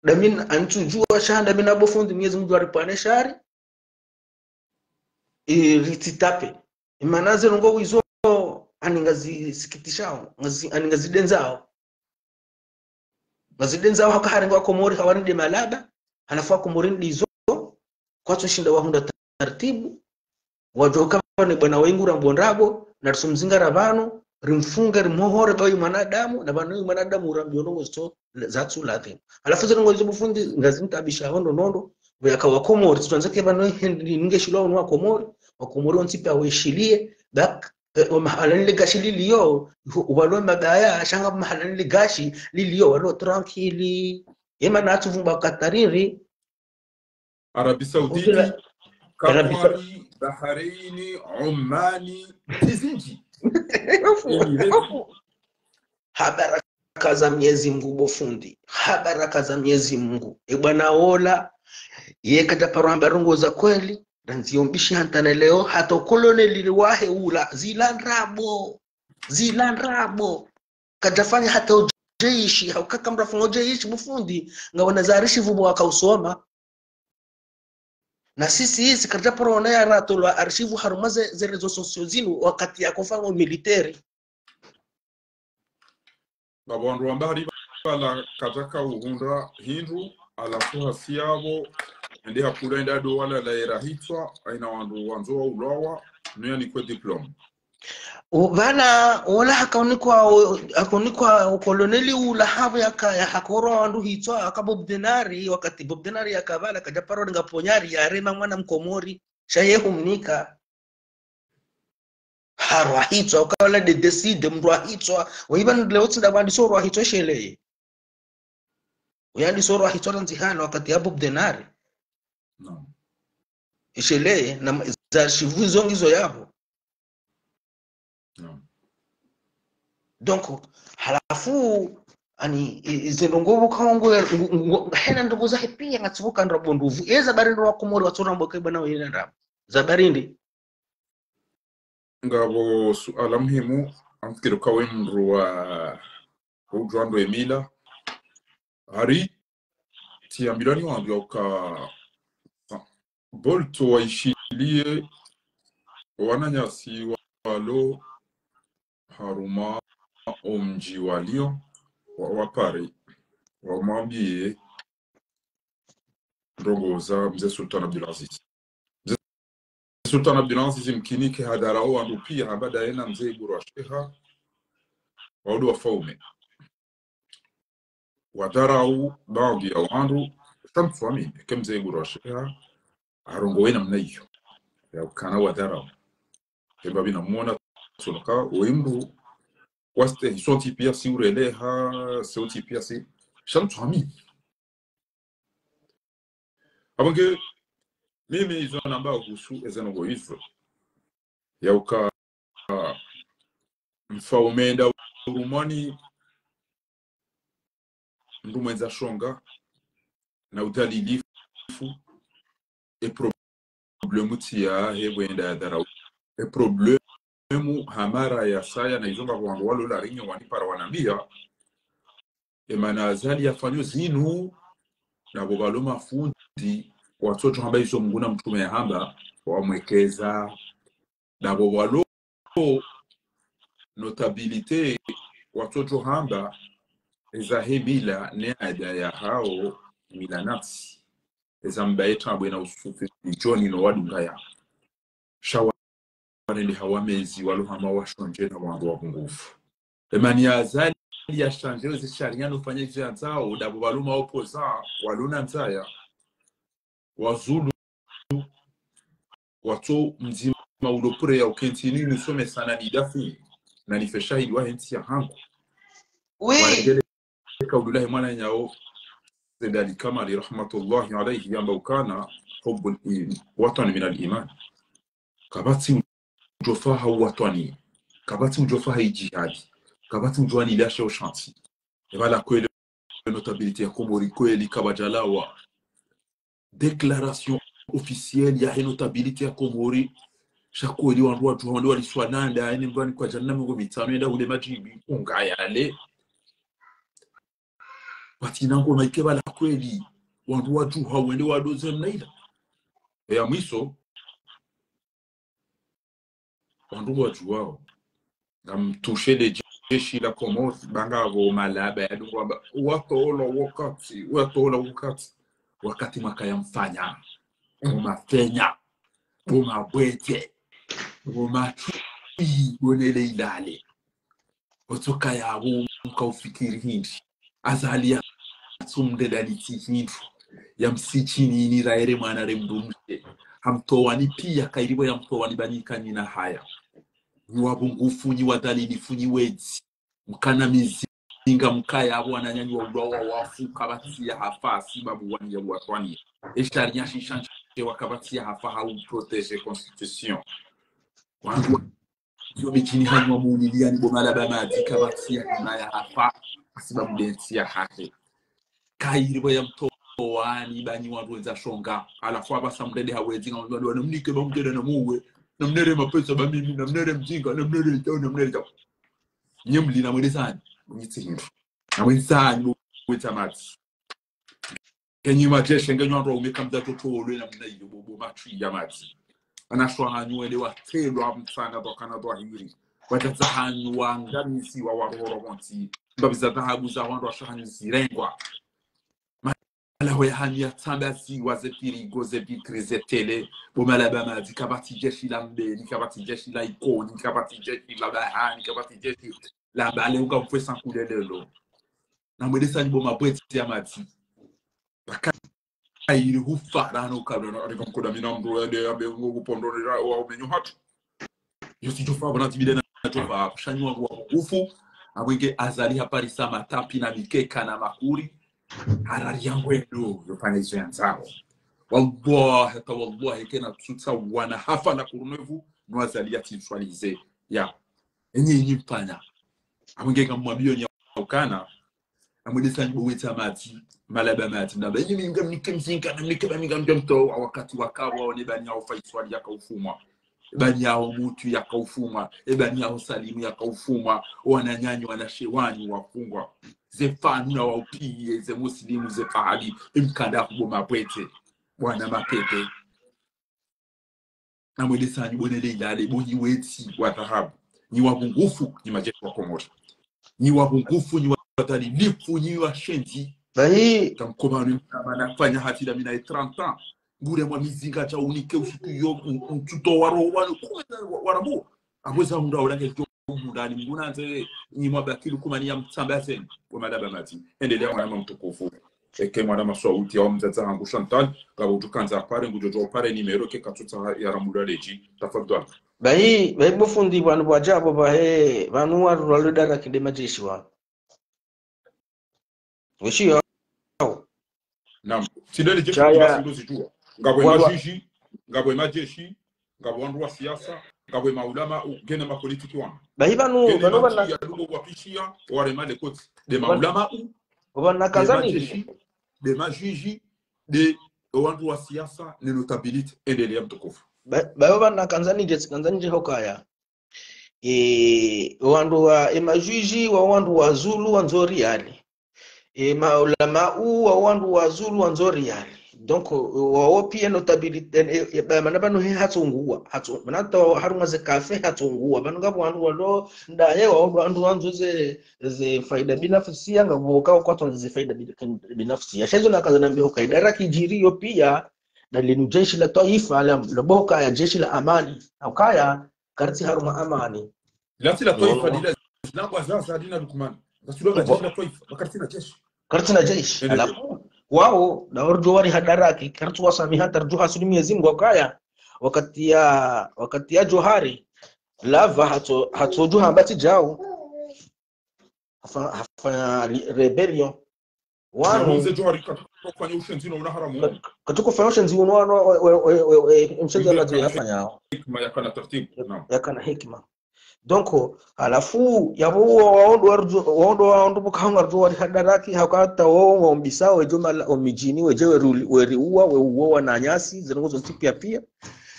damina antsudjuwa sha, damina bo fundi Mnyezi Mungu aripvane shari, i ritsitape. Imana zero ngo wizo, ani ngazisikitishao, ngazi-, ani ngazidendzao. Ngazidendzao haka harenga wa Komori hawarinde malaba, halafu wa Komori ndizo, kwatso shinda wahundra taratibu, wadjo kamba ne bwana wengu rambondrabo, na risumzinga ra pvanu, rimfunge, rimhohore, bayi mwanadamu, na pvanu mwanadamu urambio ndrongo zitso, zatsu ladhimu. Halafu zero ngo izo bo fundi, ngazintabisha hondo nondo, pvo yaka wa Komori, tsitwanza ke pvanu hendi ninge shilwa unu wa Komori, wa Komori ontsi pia weshilie, bak, e, o mahala nile gashi lilio, hu-, walo mabaya, sha nga mahala nile gashi lilio, walo tranquille. Yema na atsu vumba Katariri. Arabie Saoudite, Kutila-, Arabie Sa- Katwari, Bahrain, Omani, tsi zindji. Ofu, Emirates. Ofu. Habaraka za Mnyezi Mungu bo fundi. Habaraka za Mnyezi Mungu. E bwana ola, ye kadja paro amba ndrongo za kweli, randzi yo mbishi hantane leo, hata ukoloneli wahe ula, zila ndrabo. Zila ndrabo. Kadjafanya hata ujeishi, hauka kamrafanya ujeishi bo fundi, ngawona za arshivu pvo wakausoma. Na sisi, sisi karidja paro ona ya ratolwa arshivu harumwa ze, ze réseaux sociaux zinu wakati yakofanya militaire. Ngapvo wandru wamba hari pvala kadjaka uhundra hindru, halafu hasi yapvo, ende hakula enda do wala la era hitswa, haina wandru wandzo wa ulwawa, nuya nikwe diplôme. U-, pvana, ola hakaunikwa, o-, hakaunikwa ukoloneli ula hapvo yaka, ya hakorwa wandru hitswa, haka Bob Denard, wakati Bob Denard yaka pvala, kadja paro renga ponyari, yarema mwana Mkomori, sha ye humnika. Harwa hitswa, ukala de décider, mndru wa hitswa, oiba ndile otsi nda pvandiso rwa hitswa sheleye. Uyandiso rwa hitswa randzi hana wakati ya Bob Denard. Non. Isheleye, na ma-, za arshivu zo ngizo yapvo. Non. Donc, halafu, ani, i-, ize ndrongo pvo kaongo ya, ngo-, ngo-, hena ndrongo zahe pia ngatsibuka ndrabo nduvu. Eza bari ndro wa Komori watso rambo ke bwana wena ndrabo. Za bari ndi. Ngapvo suala muhimu, amfikiri kawe mndru wa udjwa ndo emila. Hari, tsi yambilwa ni wandru yauka, Bolt waishiliye wananyasi walo harumwa omdji wa Lyon, wa, wa Paris, wamwambiye ndrongo za Mze Sultan Abdulaziz. Mze Sultan Abdulaziz mkinike hadharau wandru pia hamba daye na Mze Ibura Sheha, waudu wafaume. Wadharau baadhwi ya wandru, sha mtsuamini, ke Mze Ibura Sheha, harongowe namna iyo. Yaukana wadharau. Kemba bina mwona, tsonoka, we mndru, waste, sontsi pia si ureleha, sontsi pia si, sha mtsuamini. Apvo nge, mimi izo namba uhusu, eze ndrongo izo. Yauka, mfaume nda urumwani, mndru mwendza shonga, na udhalilifu, e problemu tsi yahe bwenda ya dharau. E problemu hamara ya saya na izo ngapvo wandru walo la rinyo wanipara wanambia, e mana Azali yafanyo zinu, ndapvo pvalo mafundi, watsodjo hamba izo Mngu na mtrume yahamba, wamwekeza, ndapvo pvalo notabilité, watsodjo hamba, eza he mila ne ada yahao, mila nafsi. Eza mbaye tabwe na usufi, idjoni no wadunga ya. Sha warende hawa mezi, walo hama washondje na wandru wa pungufu. E mana Azali yashandje eze sharia nofanya izo yandzao, ndapvo pvalo ma opposant, walo na ndzaya, wazulu, watso mdzima ulo pure ya ukentsi ni nisome sana ni dafi, na nife shahidi wahe ntsi yahangu. Oui. Warengele kauli lahe mwananyao, Said Ali Kamali, rahmatullahi alayhi, yamba ukana, حب الوطن من الإيمان. Kapvatsi udjofaha uwatwani, kapvatsi udjofaha idjihadi, kapvatsi udjwani lashe o shanti. E pvala kweli notabilité ya Komori kweli kapvadjalawa déclaration officielle yahe notabilité ya Komori. Sha kweli wandru wadjuha wandru waliswa nanda, ene mvani kwa djana mengo mitsanu yenda hule madjimbi, ungayale. Pvatsina ngoma ike pvala kweli, wandru wadjuha wende wadoze mnaila. E ya mwiso, wandru wadjuwao, ngamtushe le jeshi la Komori, ba ngapvo malaba yadungu wamba, watola wakati, watola wakati, wakati mwaka ya mfanya, bo mafenya, bo mabwete, bo matwi, bo nele ilale. Otsoka yapvo mka ufikiri hindri. Azali yatsumdedalitsi hindru. Yamsitshini ni raere mwana re mdrumshe. Hamtowani pia kayiri pvo yamtowani ba nyi kanyina haya. Nyi wapvungufu, nyi wadhalilifu, nyi wedzi. Mkana mizinga mkaya pvo wananyanyu waulwa wa wafu kapvatsi ya hafa sibabu wanyi ya uwatwani. E sharia shishantshe wa kapvatsi ya hafa ha u protéger constitution. Wangu yo midjini hanyu wamulilia ni bo malaba madzi kapvatsi ya hima ya hafa, hasibabu de ntsi yahahe. Kayiri pvo yamtowani ba nyi wandru wendza shonga. Halafu apvasa mrende hawedzi ngamwambiwa namnike ba mdjeda namuwe. Namnere mapesa ba mimi, namnere mzinga, namnere tao, namnere tao. Nye mli namwelezani, mnyitsi hindru. Namwelezani bo wetsa madzi. Kenyi majeshi, ngenyi wandru waume kamdja totolwe namna iyo, bo, bo matwi ya madzi. Anashwa hanyu wende watelwa mtsanga twakana dhwahiri. Wadzadze hanyu wangamisiwa warohoro montsi. Mbapvi za dhahabu za wandru washe hanyu zirengwa. Malaho ya hanyu yatsambaziwa, ze firigo, ze vitre, ze télé. Bo malaba madzi, kapvatsi jeshi la Mbeni, kapvatsi jeshi la Ikoni, kapvatsi jeshi la Bahani, kapvatsi jeshi la Mbale, unga mfwe sankulelelo. Namwelezani bo mabwetsi ya madzi. Paka iri hufarano kabla na rika mkoda mina mdru yade yabe ngo kupondorera wa umenyo hatru. Yo si djofa bona tibide na djofa. Sha nyi wa ufu. Amwenge Azali haparisa matapi na mikeka na makuri. Harari ya ngwendo yofanya izo yandzao. Wallahi, hata wallahi, kena tsutsa wana hafa na kurunevu, no Azali ya tinswalize. Ya. Enyi, enyi mfanya. Amwenge kamwambiyo nyi ukana. Namwelezani bo wetsa madzi, malaba madzi, namba, enyi mi ngamnike mzinga, namnike ba mi ngamdjo mtowa, wakati wakawa, wone ba nyi hao Faiswali yakaufumwa. Ba nyi hao Mutu yakaufumwa, e ba nyi hao Salimu yakaufumwa, wananyanyu, wanashe wanyu wafungwa. Ze fanu na waupiye, ze muslimu, ze fahali, imkanda kubo mabwete, bwana mapete. Namwelezani bo nele ilale, bo nyi wetsi wa dhahabu. Nyi wapvungufu, nyi majeshi wa Komori. Nyi wapvungufu, nyi wadhalilifu, nyi washenzi. Bahi. Kamkobanu mtama nafanya hati da mina e trente ans. Bure mwa mizinga sha unike usiku yo, u-, ututo waro, wanu, kume na wa-, warabu. Apvo za hundra ulange jo hundra ni mguna nze, nyi mwa bakilu kumani ya mtsamba zeni. Kwa malaba madzi. Endelea mwana mtukufu. Eke mwana maswauti ya mdzadze hangu Chantal, ngapvo utukandza apare, ngudjo djo apare nimero ke katsutsa ya ramura leji. Tafadhali. Bahi, bahi bo fundi, pvanu pvwadjapvo pvahe, pvanu warulwa lwe daraka de majeshi wa. Weshi ya. Naam. Tsi ndele jeshi. Shaya. Basi ndo zidjuwa. Ngapvo majeshi, ngapvo majeshi, ngapvo wandru wa siasa, ngapvo maulama, u, ngena mapolitiki wanu. Bahi pvanu, ngena pvanu mati pvana ya lugo wapishiya, ware male koti. De maulama u, Opvanu nakandza nidje. Nde majeshi, nde majiji, nde owandru wa siasa, ne notabilité, endelea mtukufu. Ba, ba opvanu nakandza nidje, tsikandza nidje hukaya. E, wandru wa, e majiji, wa wandru wa zulu, wandzo riali. E maulamau, wa wandru wa zulu, wandzo riali. Donc, wawo pia notabilité, e, e, ba, mana pvanu he hatsunguwa, hatsu, mana hata harumwa ze kafe hatsunguwa. Pvanu ngapvo wandru walo, ndaye, wa wandru wandzo ze, ze faida binafsia, ngapvo ka, kwatsu ze faida bin-, binafsia. Sha izo nakandza nambe hukaya, idara kidjiri yo pia, na linu jeshi la twaifa, la, la boka ya jeshi la amani. Hukaya, karitsi harumwa amani. Latsi la twaifa, lila, zina kwa zaza, lina Lukman. Latsi lo la jeshi la twaifa, karitsi na jeshi. Karitsi na jeshi. Ende. Halafu, wawo, na orjo wari hadaraki, karitsu wasamiha, tarju hasudi Mwenyezi Mungu hukaya, wakati ya, wakati ya Johari, lava hatso, hatso Johari hamba tsi djao. Hafa-, hafanya li-, rébellion. Wanu. Na mze Johari katukufanya ushenzi no una haramu. Kat-, katukufanya ushenzi uno, wanu, we, we, mshenzi wa mazi hafanyao. Hikima yakana tartibu. Naam. Yakana hikima. Donc, halafu, yapvo wa, wa wandru warjo, wa wandru wa wandru buka hanga rjo wari hadaraki, hukaya hata wo, wa mbisa, wedjo mala, o midjini, wedje weri, weri uwa, we uwa wananyasi, ze ndrongo zontsi pia pia.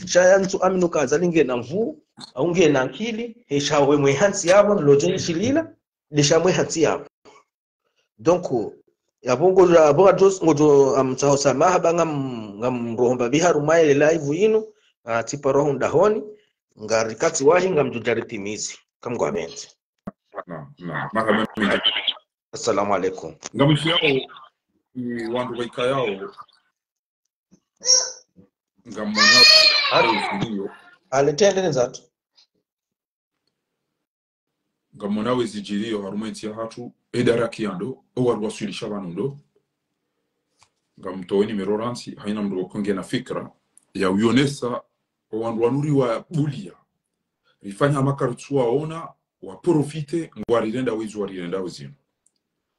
Sha ya ntsu aminu ka Azali ngena nvu, au ngena nkili, he sha we mwe hantsi yapvo, nilo jeshi lila, lisha mwe hantsi yapvo. Donc, yapvo ngo, yapvo ngodjo, ngodjo, am, tsaho samaha ba ngam, ngamrohomba biharu maele live yinu, a, tsipa roho ndahoni, ngari katsi wahi ngamdjo djari timizi. Kamgwa menzi. Na, na, marahaba menzi. Assalamu alaikum. Ngamwishiyao, ni wandru waikayao. Ngamwona. Ati. Aletrende ndzatu. Ngamwona wezidjiriyo harumwa entsi yahatru, edaraki yando, owandru waswilisha pvanu ndo. Ngamtoweni mero rantsi, haina mndru woko ngena fikira, ya uyonesa, owandru wanu riwabuliya. Rifanya hama karitsu waona, waprofite, ngwarirenda wezi warirenda wezinu.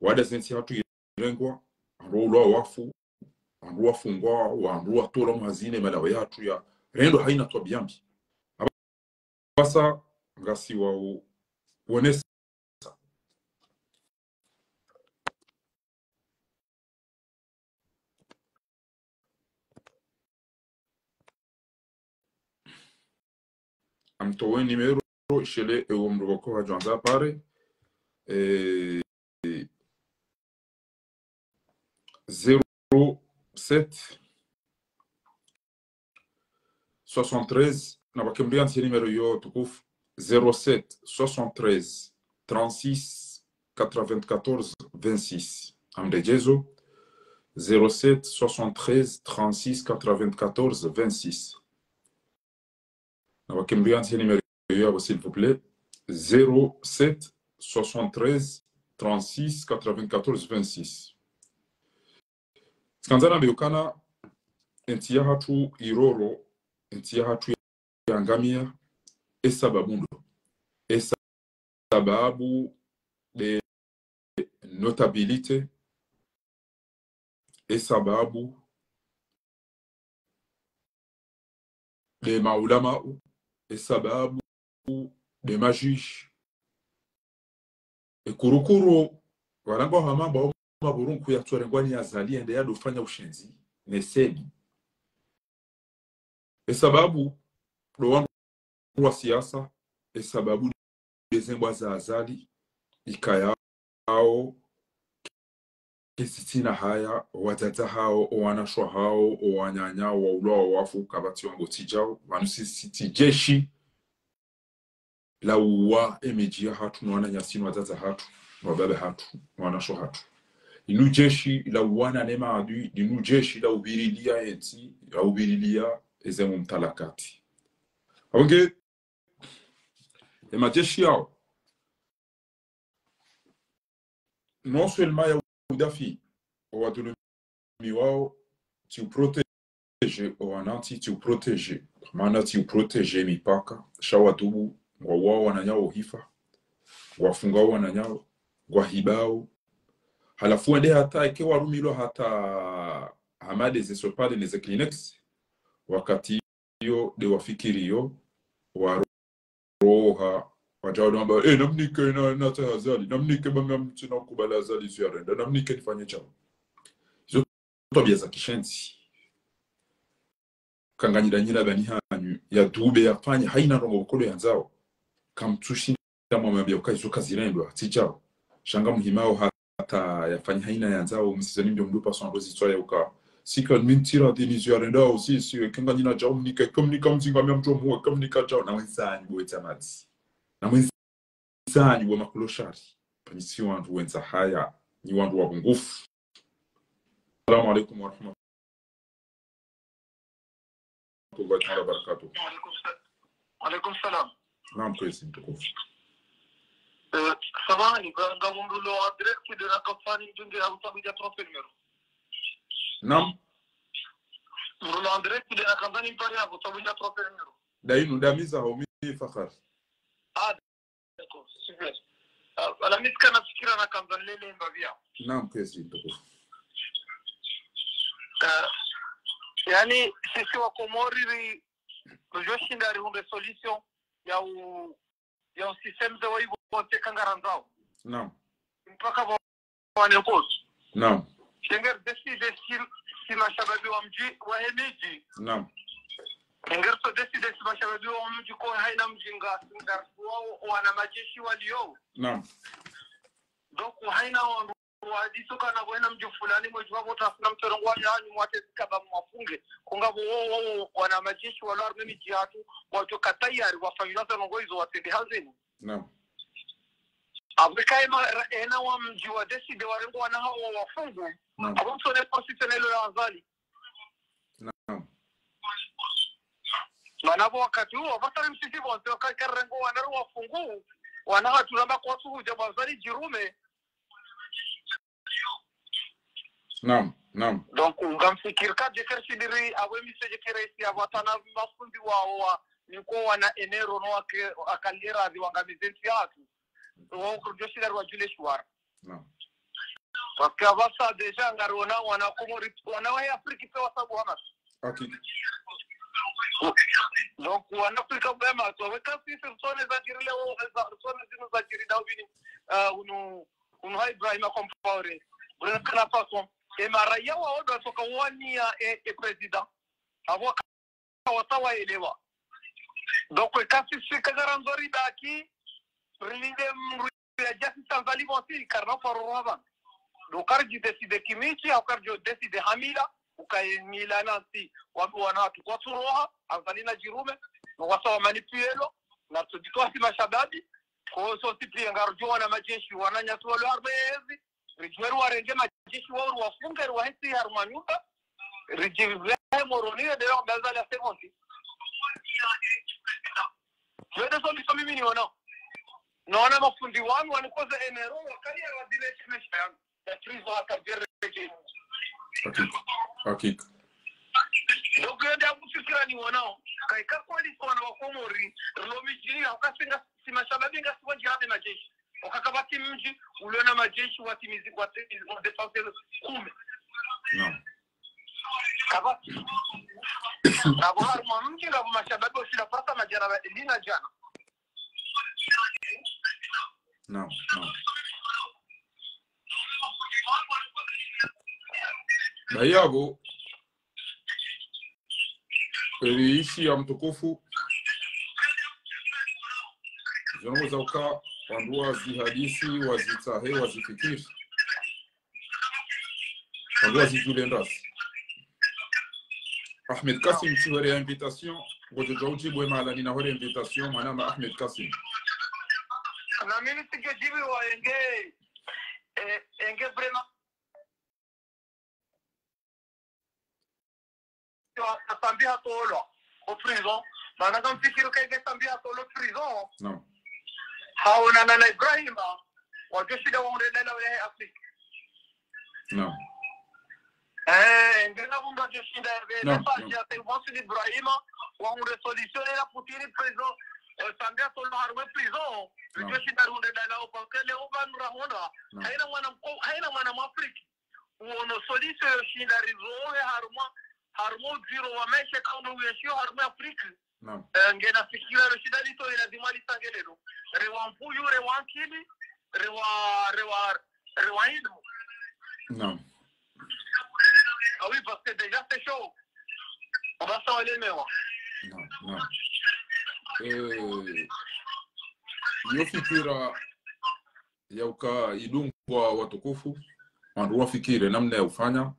Wada zentsi yahatru irengwa, wandru waulwa wafu, wandru wafungwa, wandru watolwa mhazini, madawa yahatru ya, rendo haina twabiya mbi. Apvasa ngasi wa u-, wonesa. Amtowe numéro, ishele ewo mndru woko hadjwandza pare. Eh, zéro sept soixante-treize, na bakemriansi numéro yo tukufu, zéro sept soixante-treize trente-six quatre-vingt-quatorze vingt-six. Amdejezo, zéro sept soixante-treize trente-six quatre-vingt-quatorze vingt-six. Na bakemriansi numéro yo, s'il vous plaît, zéro sept soixante-treize trente-six quatre-vingt-quatorze vingt-six. Tsikandza nambe ukana, entsi yahatru iroro, entsi yahatru yangamiya, esababu ndo. Esababu nde notabilité, esababu nde maulamau, esababu nde majuge. Ekurukuru, warangwa hama mba o maburunku yatsorengwa ni Azali ende yadofanya ushenzi, ne seni. Esababu, ndo wandru wa siasa, esababu ndeze mbwa za Azali, ikayao, ketsitsina haya, owadzadze hawo, owanashe hawo, owananya, waulwa, wafu, kapvatsi wambo tsidjao, pvanu sisi tsi jeshi la uwa emidji yahatru, no wananyasi, no wadzadze hatru, no wababa hatru, no wanashe hatru. Inu jeshi la uwana ne maadui, inu jeshi la uvirilia entsi, la uvirilia eze mumtalakati. Apvo nge, emajeshi yao, non seulement ya udafi owadhulumiwao, tsi uprotéger owanantsi, tsi uprotéger, mana tsi uprotéger mipaka, sha watubu, ngwa uwao wananyao hifa, ngwa fungao wananyao, ngwa hibao. Halafu wende hata eke warumilwa hata hama ndeze sopade neze Kleenex, wakati iyo nde wafikiriyo, waroha Wadjao wamba, eh, namnike na, na tsaha Azali, namnike ba mi ngamtsina ukubali Azali izo yarenda, namnike nifanye djao. Izo twabiya za kishenzi. Ka nganyi danyila bani hanyu, ya dube yafanye, hayina ndrongoo kodo yandzao. Kamtsushinda mwamwambiya uka izo kazirendwa, tsi djao. Sha ngamhimao hata yafanye hayina yandzao, msizani mdjo mdupa sondro zitswaya uka. Sika mi ntsi radhi ni izo yarendao, si, si, eka nganyina djao mnike, eka mnika mzinga mi ngamdjo muwe, eka mnika djao, na mwendza hanyu bo wetsa madzi. Na mwendza hanyu bo makloshari. Pvanu si wandru wendza haya, nyi wandru wapvungufu. Assalamu alaikum warahmatullahi taala wabarakatuh. Wa alaikum sa-, wa alaikum salam. Naam, kwezi mtukufu. Eh, samahani, nga, ngamdjo lo en direct de la campagne ndunge ya utabu ya trophée numéro. Naam. Mdjo lo en direct de la campagne mpare ya utabu ya trophée numéro. Dayinu, damiza homi Fakhari. Ah, d'accord, super. Ah, ala mi tsika na fikira na kandza nilele mbapvi. Naam, kwezi mtukufu. Ah, yaani, sisi wa Komori ri, ridjoshinda rihundre solution ya u, ya u système ze wayivo wontsi ka ngarandzao. Naam. Mpaka pvo wane nkosi. Naam. Sha ngari décidé si, si mashababi wa mdji, wahe midji. Naam. Ngari so décidé si mashababi wa mdji ko hayina mdji nga, ngari wao, wana majeshi waliyo. Naam. Donc, hayina wandru wadiso kana wena mdji fulani, mwedji wa vota, sina mtsorongowa ya, ni mwatsi kaba mwafunge. Ko ngapvo wo, wo, wo, wana majeshi walo harumwa emidji yahatru, wadjo ka tayari, wafanyilwa ze ndrongoo izo watsende hazini. Naam. Afrika ema, ra-, ena wa mdji wa décidé warenge wana hawo wafungu. Naam. Apvo mtsone constitution ilo ya Azali. Naam. Mana pvo wakati uwo, apvo sari msisi pvontsi, waka-, karengo wana ri wafungu, wana hatru namba kwatsu hudja bo Azali djirume. Naam, naam. Donc, ngamfikiri ka djekere shibiri, apvo emisio djekere isi, apvo hata na mafundi wa, wa, niko wana enero no wake, akali radhi wangamize ntsi yahatru. Wo kudjo shida rwa djule shiwara. Naam. Parce que apvasa déjà ngariona wana Komori, wana wa Afrique pe wasabu hama. Hakika. Donc, wana Afrika bema, so, weka sisi zone za djiri leo, za, zone zinu za djiri dao bini, ah, unu, unu ha Ibrahima Compaoré. Burkina Faso. E maraya wa odo soka wania e, e président. Apvo ka wasa waelewa. Donc, eka sisi ka ngarandzo ribaki, rilinde mdru yadja si Azali pvontsi, karina faruruha pvanu. Donc, karidji décidé kimidji, au karidjo décidé hamila, ukaye mila nasi, wa, wana hatru kwatsu roha, Azali na djirume, no wasa wa manipulelo, na tso djitwa si mashababi, ko so si pia ngaridjo wana majeshi, wananyasi walo harumwa ezi, ridjuwe riwarenge majeshi wao, riwafunge, riwahesi harumwa nyumba, ridjivehe Moroni, ridjelewa mbaza la seconde. Yo de solution mimi niona. Naona mafundi wanu, wanikoze enero, wakali ya wadile chemesha yangu. Ya prison hata djere. Hakika. Hakika. Donc, yo de abu fikira niona. Kaika kweli kwa wana wa Komori, rilo midjini, hauka singa, si mashababi ngasi wadji hame majeshi. Wakaka pvatsi mdji, uliona majeshi watimizi, watimizi, wa défenseur kume. Naam. Kapvatsi. Ngapvo harumwa mdji, ngapvo mashababi washinda pvasa madjana wa elina djana. Naam, naam. Bahi yapvo, eli ishi ya mtukufu, zinu za uka, wandru wazihadisi, wazitsahe, wazifikiri. Wandru wazidjule ndasi. Ahmed Kassim, tsi hore invitation, ngodjo djuwa udjibu we mahala nina hore invitation, mwanama Ahmed Kassim. Na mimi tsidjo djibu wa enge, eh, enge vraiment. Sambi hatolwa o prison. Mana ngamfikiri ka enge Sambi hatolwa o prison. Naam. Haonana na Ibrahima, wadjo shinda wahundre dala waye Afrika. Naam. Eh, ngena bunda djo shinda ya vele, naam, pasi naam. Ya te mwasu Ibrahima, wahundre solution ya Poutine prison, eh, Sambi hatolwa harumwa prison, naam. Djo shinda hundre dala o pankele o banura honda. Naam. Hayina mwana mko-, hayina mwana Mwafrika. Uono solution yo shinda rizowe harumwa, harumwa udziro wa maesha kauno uyeshiyo harumwa Afrika. Naam. Eh, ngena fikira lo shida lito, ila lazima litsange lelo. Rewa mvuyu, rewa nkili, rewa, rewa, rewa ilmu. Naam. Ah oui, parce que déjà c'est chaud. On va s'en aller, mais ouais. Naam, naam. Eh, yo fikira yauka idungwa watukufu, wandru wafikire namna ya ufanya.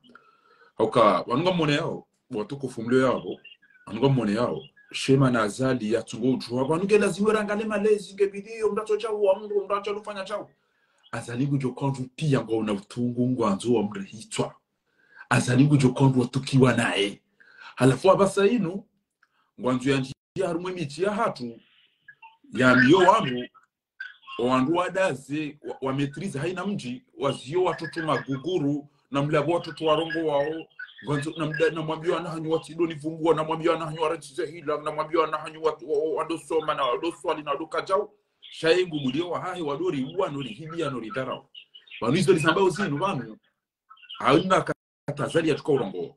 Hauka, wanu ngamwone yao, watukufu mlio yao, wanu ngamwone yao, Shema na Azali yatsungo udjuwa, wanu ngelazimu rangale malezi, nge bidi yo mndru atso djau wa mndru, mndru atso lufanya djau. Azali ngudjo kandru piya ngwaona utungu ngwandzo wa mndru hitswa. Azali ngudjo kandru watukiwa naye. Halafu apvasa inu, ngwandzo yandjiye harumwa emidji yahatru, yambiye wandru, owandru wadaze, wa, wa maîtrise haina mdji, waziyo watoto maguguru, na mlapvo watoto warongowawo, ngwandzo, na mda, na mwambiye wana hanyu watsidonivungua, na mwambiye wana hanyu warentsize hila, na mwambiye wana hanyu wa, wa, wa, wadosoma, na wadoswali, na wadoka djau. Sha ye ngubuliyo wahahe wadoriuwa, norihibiya, noridharau. Pvanu izo lizambao zinu pvanu, haina kata Azali yatsuka urongoa.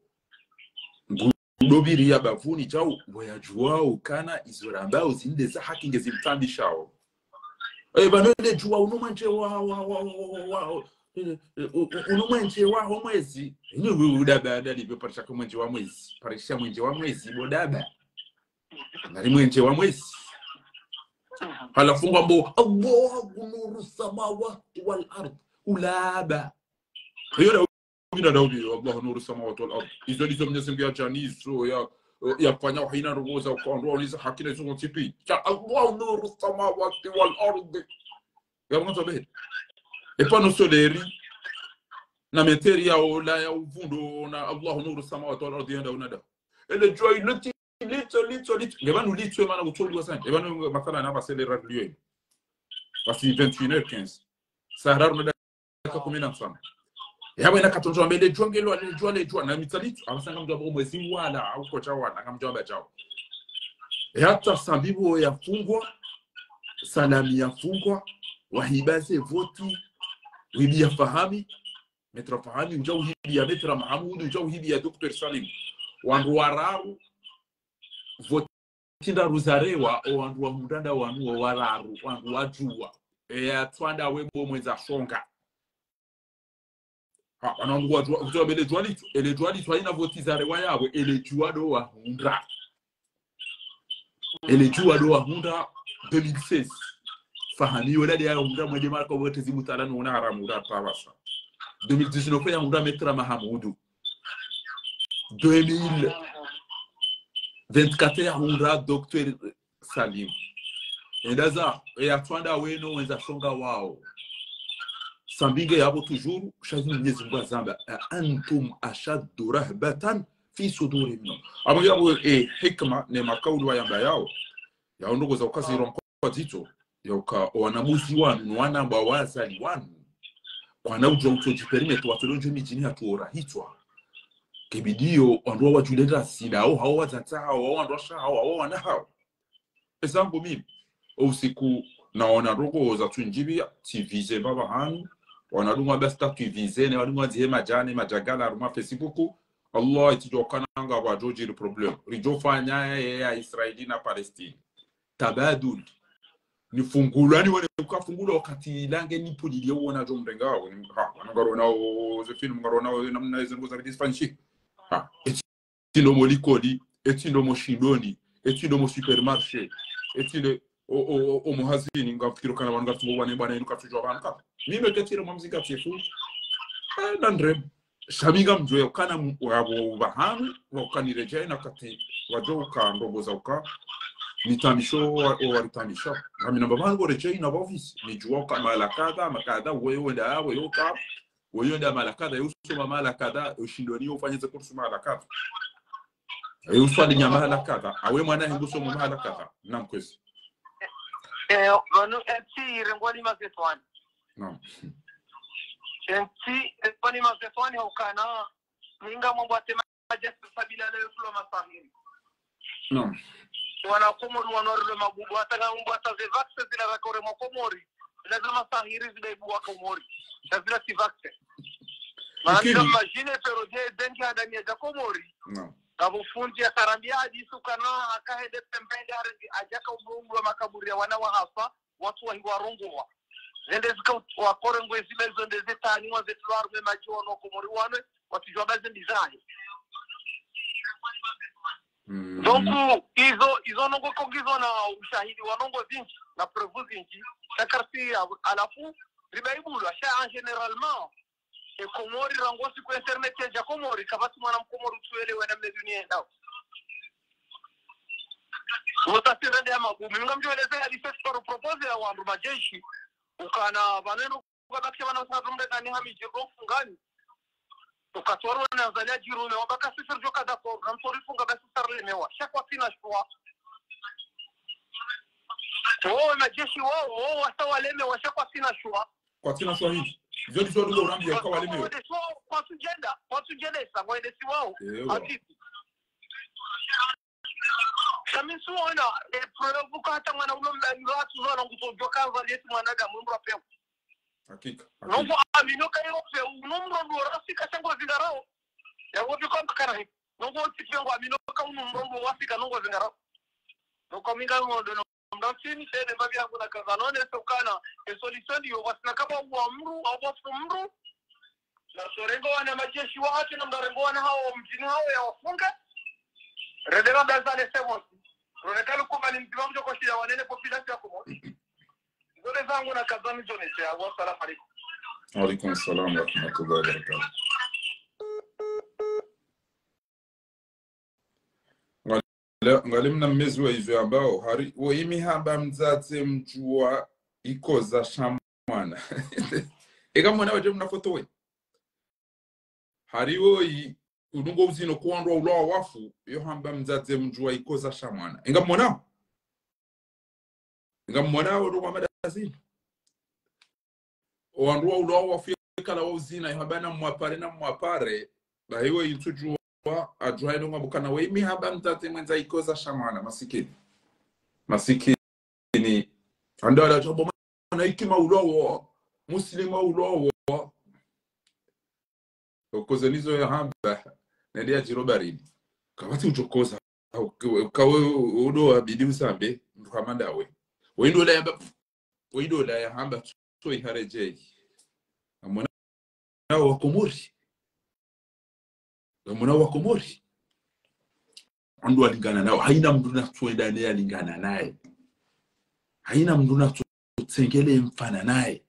Ngudopviriya bapvuni djau, wayadjuwao ukana izo rambao zinde za haki ngezimtambishao. Eh, pvanu ele djuwa unu mwendje wa, wa, wa, wa, wa, wa, eh, eh, u-, u-, unu mwendje wa ho mwezi. Ini wi-, udaba, adali, be parisha ko mwendje wa mwezi. Parisha mwendje wa mwezi, bo daba. Nari mwendje wa mwezi. Halafu ngwambo, "Allahu nuru samawati wal ard." Ulaba. Iyo da ubina da ubi, "Allahu nuru samawati wal ard." Izo ndizo Mwenyezi Mungu yadjanizo, ya, yafanya haina ndrongo za ukandru, waoniza haki na izo ntsipi. Sha, "Allahu nuru samawati wal ard." Ya mwanzo be. E panneau solaire, na matériau la ya uvundo, na "Allahu nuru samawati wal ard", yenda unada. Ele djuwa ilo tsi, litso, litso, litso. Nge pvanu litso, emana kutsoliwa sana. E pvanu mathalan apvasa le radio liyo. Basi vingt et une heures quinze. Saa raru na dakika kumi na ntsanu. Yapvo ina katsondzo wambe ele djuwa ngelo, ele djuwa, ele djuwa. Na mitsa litso. Apvasa ngamdjo wamba omwezi wala, au kocha wala, ngamdjo wamba djau. E hata Sambi pvo yafungwa, Salami yafungwa, wahiba ze voti, wibiya Fahami, Maître Fahami, udja uhibiya Maître Mahamudu, udja uhibiya Docteur Salim. Wandru wararu, voti ndraru zarewa, owandru wahundra nda wanu wo wararu, wandru wadjuwa. Eya tswanda webo mwendza shonga. Ha, wana wandru wadjuwa, kutsuwa mbele djuwa litso, ele djuwa litso, haina voti zarewa yapvo, ele djuwa ndo wahundra. Ele djuwa ndo wahundra deux mille seize. Fahami yola nde yahundra mwende maka wote zibu talanu wona haramu ura pvapvasa. Deux mille dix-neuf yahundra Maître Mahamudu. Deux mille vingt-quatre yahundra Docteur Salim. Enda za, eya tswanda weno wendza shonga wao. Sambi nge yapvo toujours, sha zinu Mwenyezi Mungu azamba, "A antum ashaddu rahbatan fi sudurihim." Apvo yapvo, e, hikma, ne makaulu wayamba yao. Yao ndrongo za uka zirongwa dzitso, yauka, owanabuzi wanu, no wanambwa wa Azali wanu. Kwana udjuwa utso djiperimetre, watso londjo midjini hatru ora hitswa. Nge bidi yo, wandru wa wadjulenda sida, hao, hao wadzadze hao, hao wandru washe hao, hao wana hao. Ezangu mimi, o usiku naona ndrongo za tsundjibiya, tsivize mbapva hanu, wana wadunga basi ta tsivize, ne wadunga dzihe madjane, madjagala, harumwa Facebook, Allah, itsidjo kana ngapvwadjo djiri problème. Ridjo fanya ya, ya, ya Israeli na Palestine. Tabadul. Nifungulwa, niwone ukafungulwa wakati lange nipulile uwona djo mrenga wo. Ha, wana ngarona o, ze film ngarona o, namna izo ndrongo za bidi zifanyishi. Ha, eti ndo mo likoli, eti ndo mo shindoni, eti ndo mo supermarché, eti ndo o, o, o, o mo hazini, ngamfikiri ukana wanu ngatsungo wane bwana inu katsudjuwa pvanu ka. Mimi ketire mwa mzika tsefu. Eh, na ndrem. Sha mi ngamdjuwa ukana m-, wapvo pvahanu, wauka niredjei na kati, wadjo uka ndrongo za uka, nitamisho wa, o waritamisha. Ngami namba pvanu pvo redjei na pvo ofisi, nidjuwa uka mahala kadha, makadha, wewe wenda, wewe uka, wewe wenda mahala kadha, ye usoma mahala kadha, ushindoni ufanye ze kursu mahala kadha. Ye uswali nya mahala kadha, awe mwana hengu somo mahala kadha, namkwezi. Eh, pvanu eti irengwa ni mazetwani. Naam. Eti, irengwa ni mazetwani haukana, ninga mwambwa tema jasa sabila leo tulo masahiri. Naam. Wana Komori wanu warilo mabubu, hata nga mwambwa hata ze vaccin zila za kore mwa Komori, zila za masahiri zila ibu wa Komori. Zila zila tsi vaccin. Mana Lakini zila machine pero je dengi handani ya Komori. Naam. Ngapvo fundi yakarambia hadisi ukana akahende pembeni harendi ajaka umrumbu wa makaburi ya wana wahafa, wandru wahi warongowa. Zende zika wakore ngwe zile zonde zetani wa zetulo harume madji wanu Komori wanwe, watsudjuwa ba zende zahe. Mm. Donc, izo, izo ndrongoo ko ngizo na ushahidi wa ndrongoo zindji, na preuve zindji, sha kartsi ya, halafu, riba ibulwa, sha en généralement, e Komori rangu siku internet yadja Komori, kapvatsi mwana mkomori utsuelewa namna dunia yendao. Wotasi rende ya magumu, ngamdjo eleza ya lise siparo propose ya wandru majeshi, ukana pvanu ndo ukabakisha pvanu usatru mbe nani hamidji ro fungani. Ukatwaro na Azali adjirume, wabaka sisi ridjo ka d'accord, na msori funga basi sari lemewa. Sha kwatsina shuwa. Wo, majeshi wao, wo, wasa walemewa, sha kwatsina shuwa. Kwatsina shuwa hindri. Izo ndizo ndrongoo urambia uka walemewa. Wende shuwa, kwatsudjenda, kwatsudjenda isa, wende si wao. Ewa. Hakika. Sha mi nisuona, e, preuve ka hata mwana ulo mdani, wandru watsuzwa na ngutsodjuwa ka Azali yetsi mwanadamu, mdru wa pewu. Hakika. Nongo amino ka yo pewu, uno mrongo wa Afrika sha ngo zingarao. Ya wopi kwa makana hi. Nongo tipe ngo amino ka uno mrongo wa Afrika nongo zingarao. Nongo minga ngondo no mdafini, tene mbavi yangu na kaza none, so kana, e solution yo, watsina kaba uwa mdru, au wafu mdru. Na sorengo wana majeshi wahatru, na mdarengo wana hawo, mdjini hawo ya wafunga. Rendera mdaza le semosi. Ronekana kuba ni mdzima mdjo koshia wanene population ya Komori. Zole zangu na kazani zone, ya, wassalamu alaikum. Wa alaikum salam wa rahmatullahi wa barakatuh. Ngale, ngale mna mmezi wa izo yambao, hari, wo imi hamba mdzadze mdjuwa ikoza sha mwana. Eka mwana wadje mna foto we. Hari woyi, unungo uzino kuwandrwa ulo wafu, yo hamba mdzadze mdjuwa ikoza sha mwana. Inga mwana? Inga mwana wo ndo kwa madazini. Owandru wa ulo wafu yekala wa uzina, yo hamba na mwapare, na mwapare. Bahi woyi ntsudjuwa, adjuwa ino ngapvo kana we imi hamba mdzadze mwendza ikoza sha mwana, masikini. Masikini. Anda ala djabo mwana hikima ulo wo, muslima ulo wo. Okoze nizo ya hamba, nende ya djiro barini. Kapvatsi udjokoza, ka-, kawe udo abidi usambe, mdru hama ndawe. Wendo la yamba, wendo la ya hamba, so iharedjei. Amwana wa Komori. Amwana wa Komori. Wandru walingana nao. Haina mdru na tsuenda ne yalingana naye. Haina mdru na tsu-, tsengele mfana naye.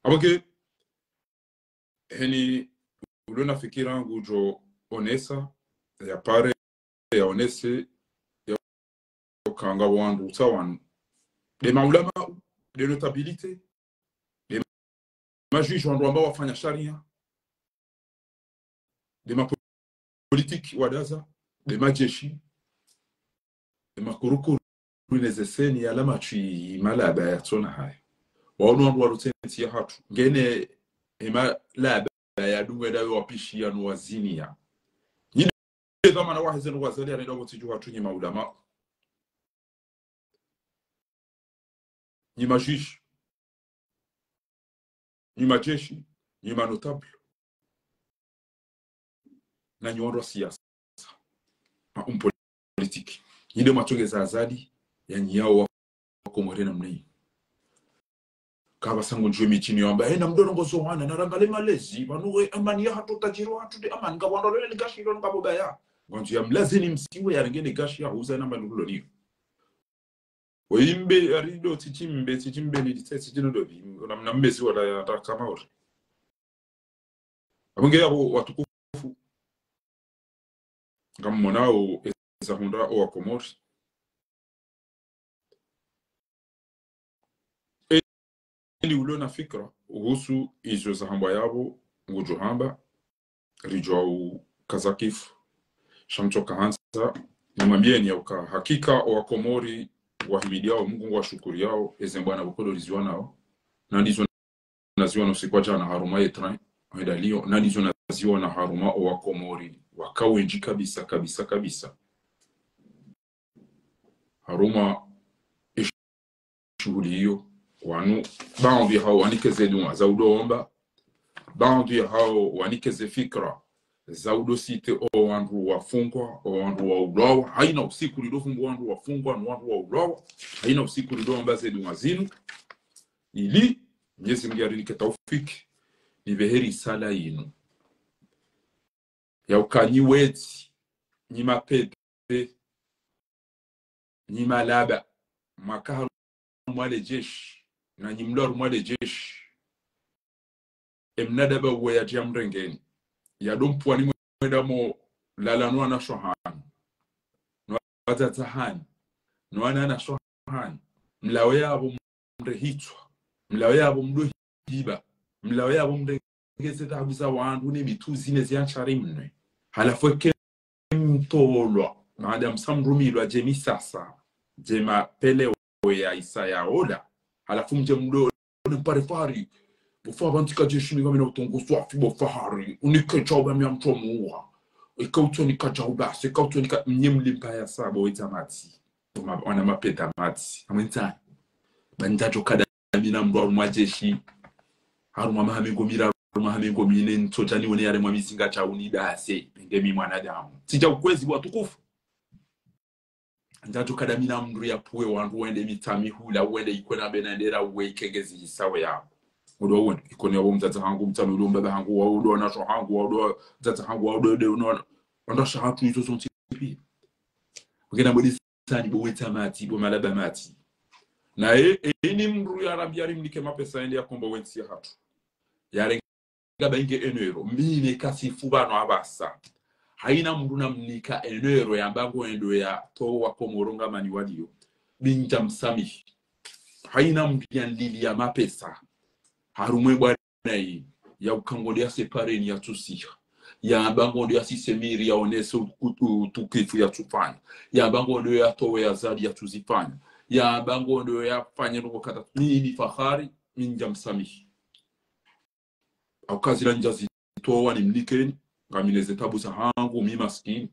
Abonge, heni ulo na fikira ngudjo onesa, ya pare, ya onese, ya ukanga wandru, utsawanu. Nde maulama, nde notabilité, nde majuge wandru wamba wafanya sharia, nde mapolitiki wadaza, nde majeshi, nde makurukuru, neze seni ya lama twi malaba ya tsona haya. Waono wandru warutse ntsi ya hatru. Ngene e malaba ya dungwe ndawe wapishi ya nuwazini ya. Nyi nde dhamana waheze nuwazali ya nenda kotsi dju hatru nyi maulama. Nyi majuge. Nyi majeshi, nyi manotable, na nyi wandru wa siasa, ma hommes politiques. Nyi nde mwatsongeza Azali, ya nyi yao wa Komori namna yi. Kapvatsi ngondjo midjini yamba, eh, na mdru rongozo wana, na rangale malezi, pvanu we amani ya hatru, tadjiri wa hatru nde amani, ngapvo wandru lele ni gashi ilo ngapvo baya. Ngondjo ya mlazi ni msiwe ya renge ni gashi ya huza na malulo niyo. Oyimbe, arido, tsi tsimbe, tsi tsimbe, ni tse, tsi tsino dobi. Namna mmezi wala ya ta kama ori. Abonge yabo watukufu. Ngammonao eza hundra owa Komori. Eni ulo na fikira, uhusu izo zahambwa yabo, ngudjo hamba. Ridjwa ukaza kifu. Sha mtsoka handza, nimwambieni ya uka hakika owa Komori wahimidiao Mungu, ngwashukuriyao eze mbwana pvoko ndo riziwanao. Na ndizo naziwana usiku wa djana harumwa ye train, hwenda Lyon, na ndizo naziwana harumwa owa Komori waka wendji kabisa, kabisa, kabisa. Harumwa shuhuli iyo, wanu, baadhwi hawo wanike ze dua za udo omba, baadhwi yahao wanike ze fikra za udo citer o wandru wafungwa, o wandru waulwawa. Haina usiku rido fumbo wandru wafungwa, no wandru waulwawa. Haina usiku rido amba ze dua zinu. Ili Mwenyezi Mungu yarinike taufiki, nipvehe risala yinu. Yauka nyi wetsi, nyi mapvepve, nyi malaba, mwaka harumwa le jeshi, na nyi mlo harumwa le jeshi. E mnadaba uwe yadja mrengeni. Yado mpvwani mwenda mo lala no wanashe hanyu, no wadzadze hanyu, no wananashe hanyu. Mlawe yapvo mre hitswa. Mlawe yapvo mdo hiba. Mlawe yapvo mrengeze taabu za wandru ne mitruzi ne zianshari mnwe. Halafu eke mtolwa, madame sa mrumilwa dje misasa, dje mapvele oya isa ya ola. Halafu mdje mdo ne mpare fahari. Bo Fahari, ntsika jeshi mi ngamina utongo swafi, bo Fahari. Unike djauba mi amtso muwa. Eka utso nika djauba, eka utso nika, mnye mlimpa ya sabo wetsa matsi. Wana mapvepve matsi. Amwentsani. Ba ndjadjo kada mina mndru harumwa jeshi, harumwa maha mengo miraru, harumwa maha mengo mine, ntsodja niwone yaremwa mizinga dja unidase, pvenge mi mwanadamu. Tsidja ukwezi watukufu. Ndjadjo kada mina mndru yapvuwe wandru wende Mitsamihuli, wende Ikweni, be nendera uwe ikengezi isawe yapvo. Udo wende, Ikweni yapvo mdzadze hangu, Mitsamihuli udo mbaba hangu, waudo wanashe hangu, waudo mdzadze hangu, waudo de uno, wanashe hatru izo zontsi pia. Ukena mwedi sani bo wetsa matsi, bo malaba matsi. Na e, e, ini mndru yarambia rimnike mapesa yende yakombowe entsi yahatru. Yarenga ba inge un euro. Mi neka sifu pvanu apvasa. Haina mndru namnika un euro yamba ngo endo yatowa Komoro ngamani waliyo. Mi ndjamsamihi. Haina mndru yanliliya mapesa harumwa e bwana yi, yauka ngo ndo ya séparer ni yatsusiha. Yamba ngo ndo ya sisemiri yaonese u-, u-, utukifu yatsufanya. Yamba ngo ndo yatowe Azali yatsuzifanya. Yamba ngo ndo yafanye ndrongo kadha. Mi, mi Fahari, mi ndjamsamihi. Hauka zila ndjazitowa nimnikeni, ngamina ze taabu zahangu, mi maskini.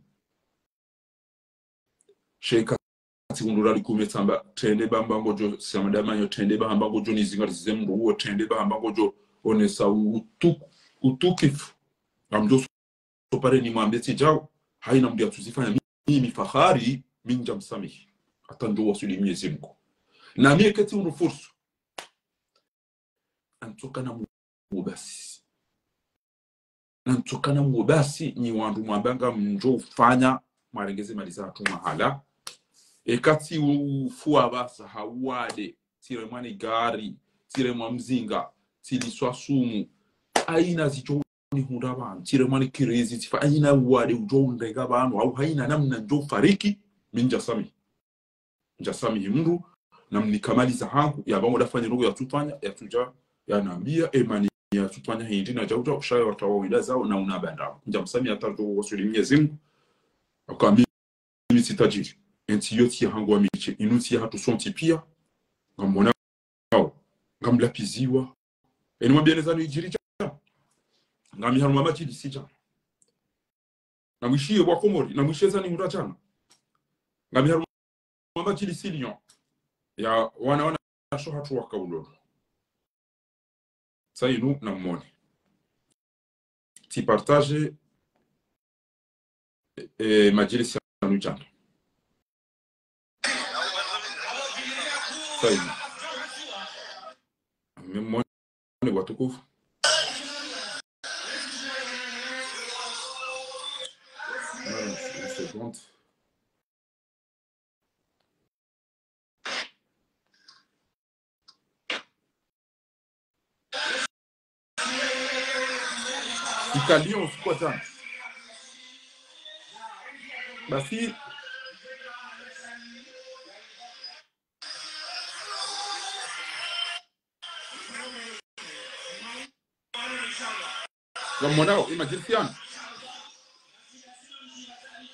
Sha eka tsi hundru rali kume tsamba, trende ba hamba ngodjo, sama damanyo, trende ba hamba ngodjo nizingarisize mndru uwo, trende ba hamba ngodjo onesa utu-, utukifu. Ngamdjo séparer nimwambe tsi djau, haina mndru yatsuzifanya mi, mi Fahari, mi ndjamsamihi. Hata ndo waswili Mwenyezi Mungu. Na mi eka tsi hundru fursa. Ntsokana muo basi. Na ntsokana muo basi, nyi wandru mwamba ngamdjo ufanya, mwarenge ze mali zahatru mahala. Eka tsi ufu apvasa ha uwade, tsiremwa ni gari, tsiremwa mzinga, tsiliswa sumu. Haina zidjo nihundra pvanu, tsiremwa ni crise, tsifa, haina uwade udjo unrenga pvanu, hau haina namna ndjo fariki, mi ndjasamihi. Ndjasamihi mndru, namnika mali zahangu, yamba ngo ndafanye ndrongo yatsufanya, yatsudja, yanambia, e mani yatsufanya hindri na djau djau, sha ye wandru wawenda zao, na una bandao. Ndjamsamihi hata ndo waswili Mwenyezi Mungu. Hauka mi, mi tsi tajiri. Entsi yo tsi yahangu wa mi tse, inu ntsi yahatru sontsi pia. Ngamwonao. Ngamlapviziwa. Eni mwambiane zanu idjiri djana. Ngami harumwa madjilisi djana. Namwishiye wa Komori, namwishiye zani mndru djana. Ngami harumwa madjilisi Lyon. Ya wana wanashe hatru waka ulolo. Sa inu namwone. Tsi partager, e, e, madjilisi yanu djana. Sa inu. Namwone watukufu. Une seconde. Ikaliyo usiku wa djana. Basi, ngamwonao, e madjilisi yanu.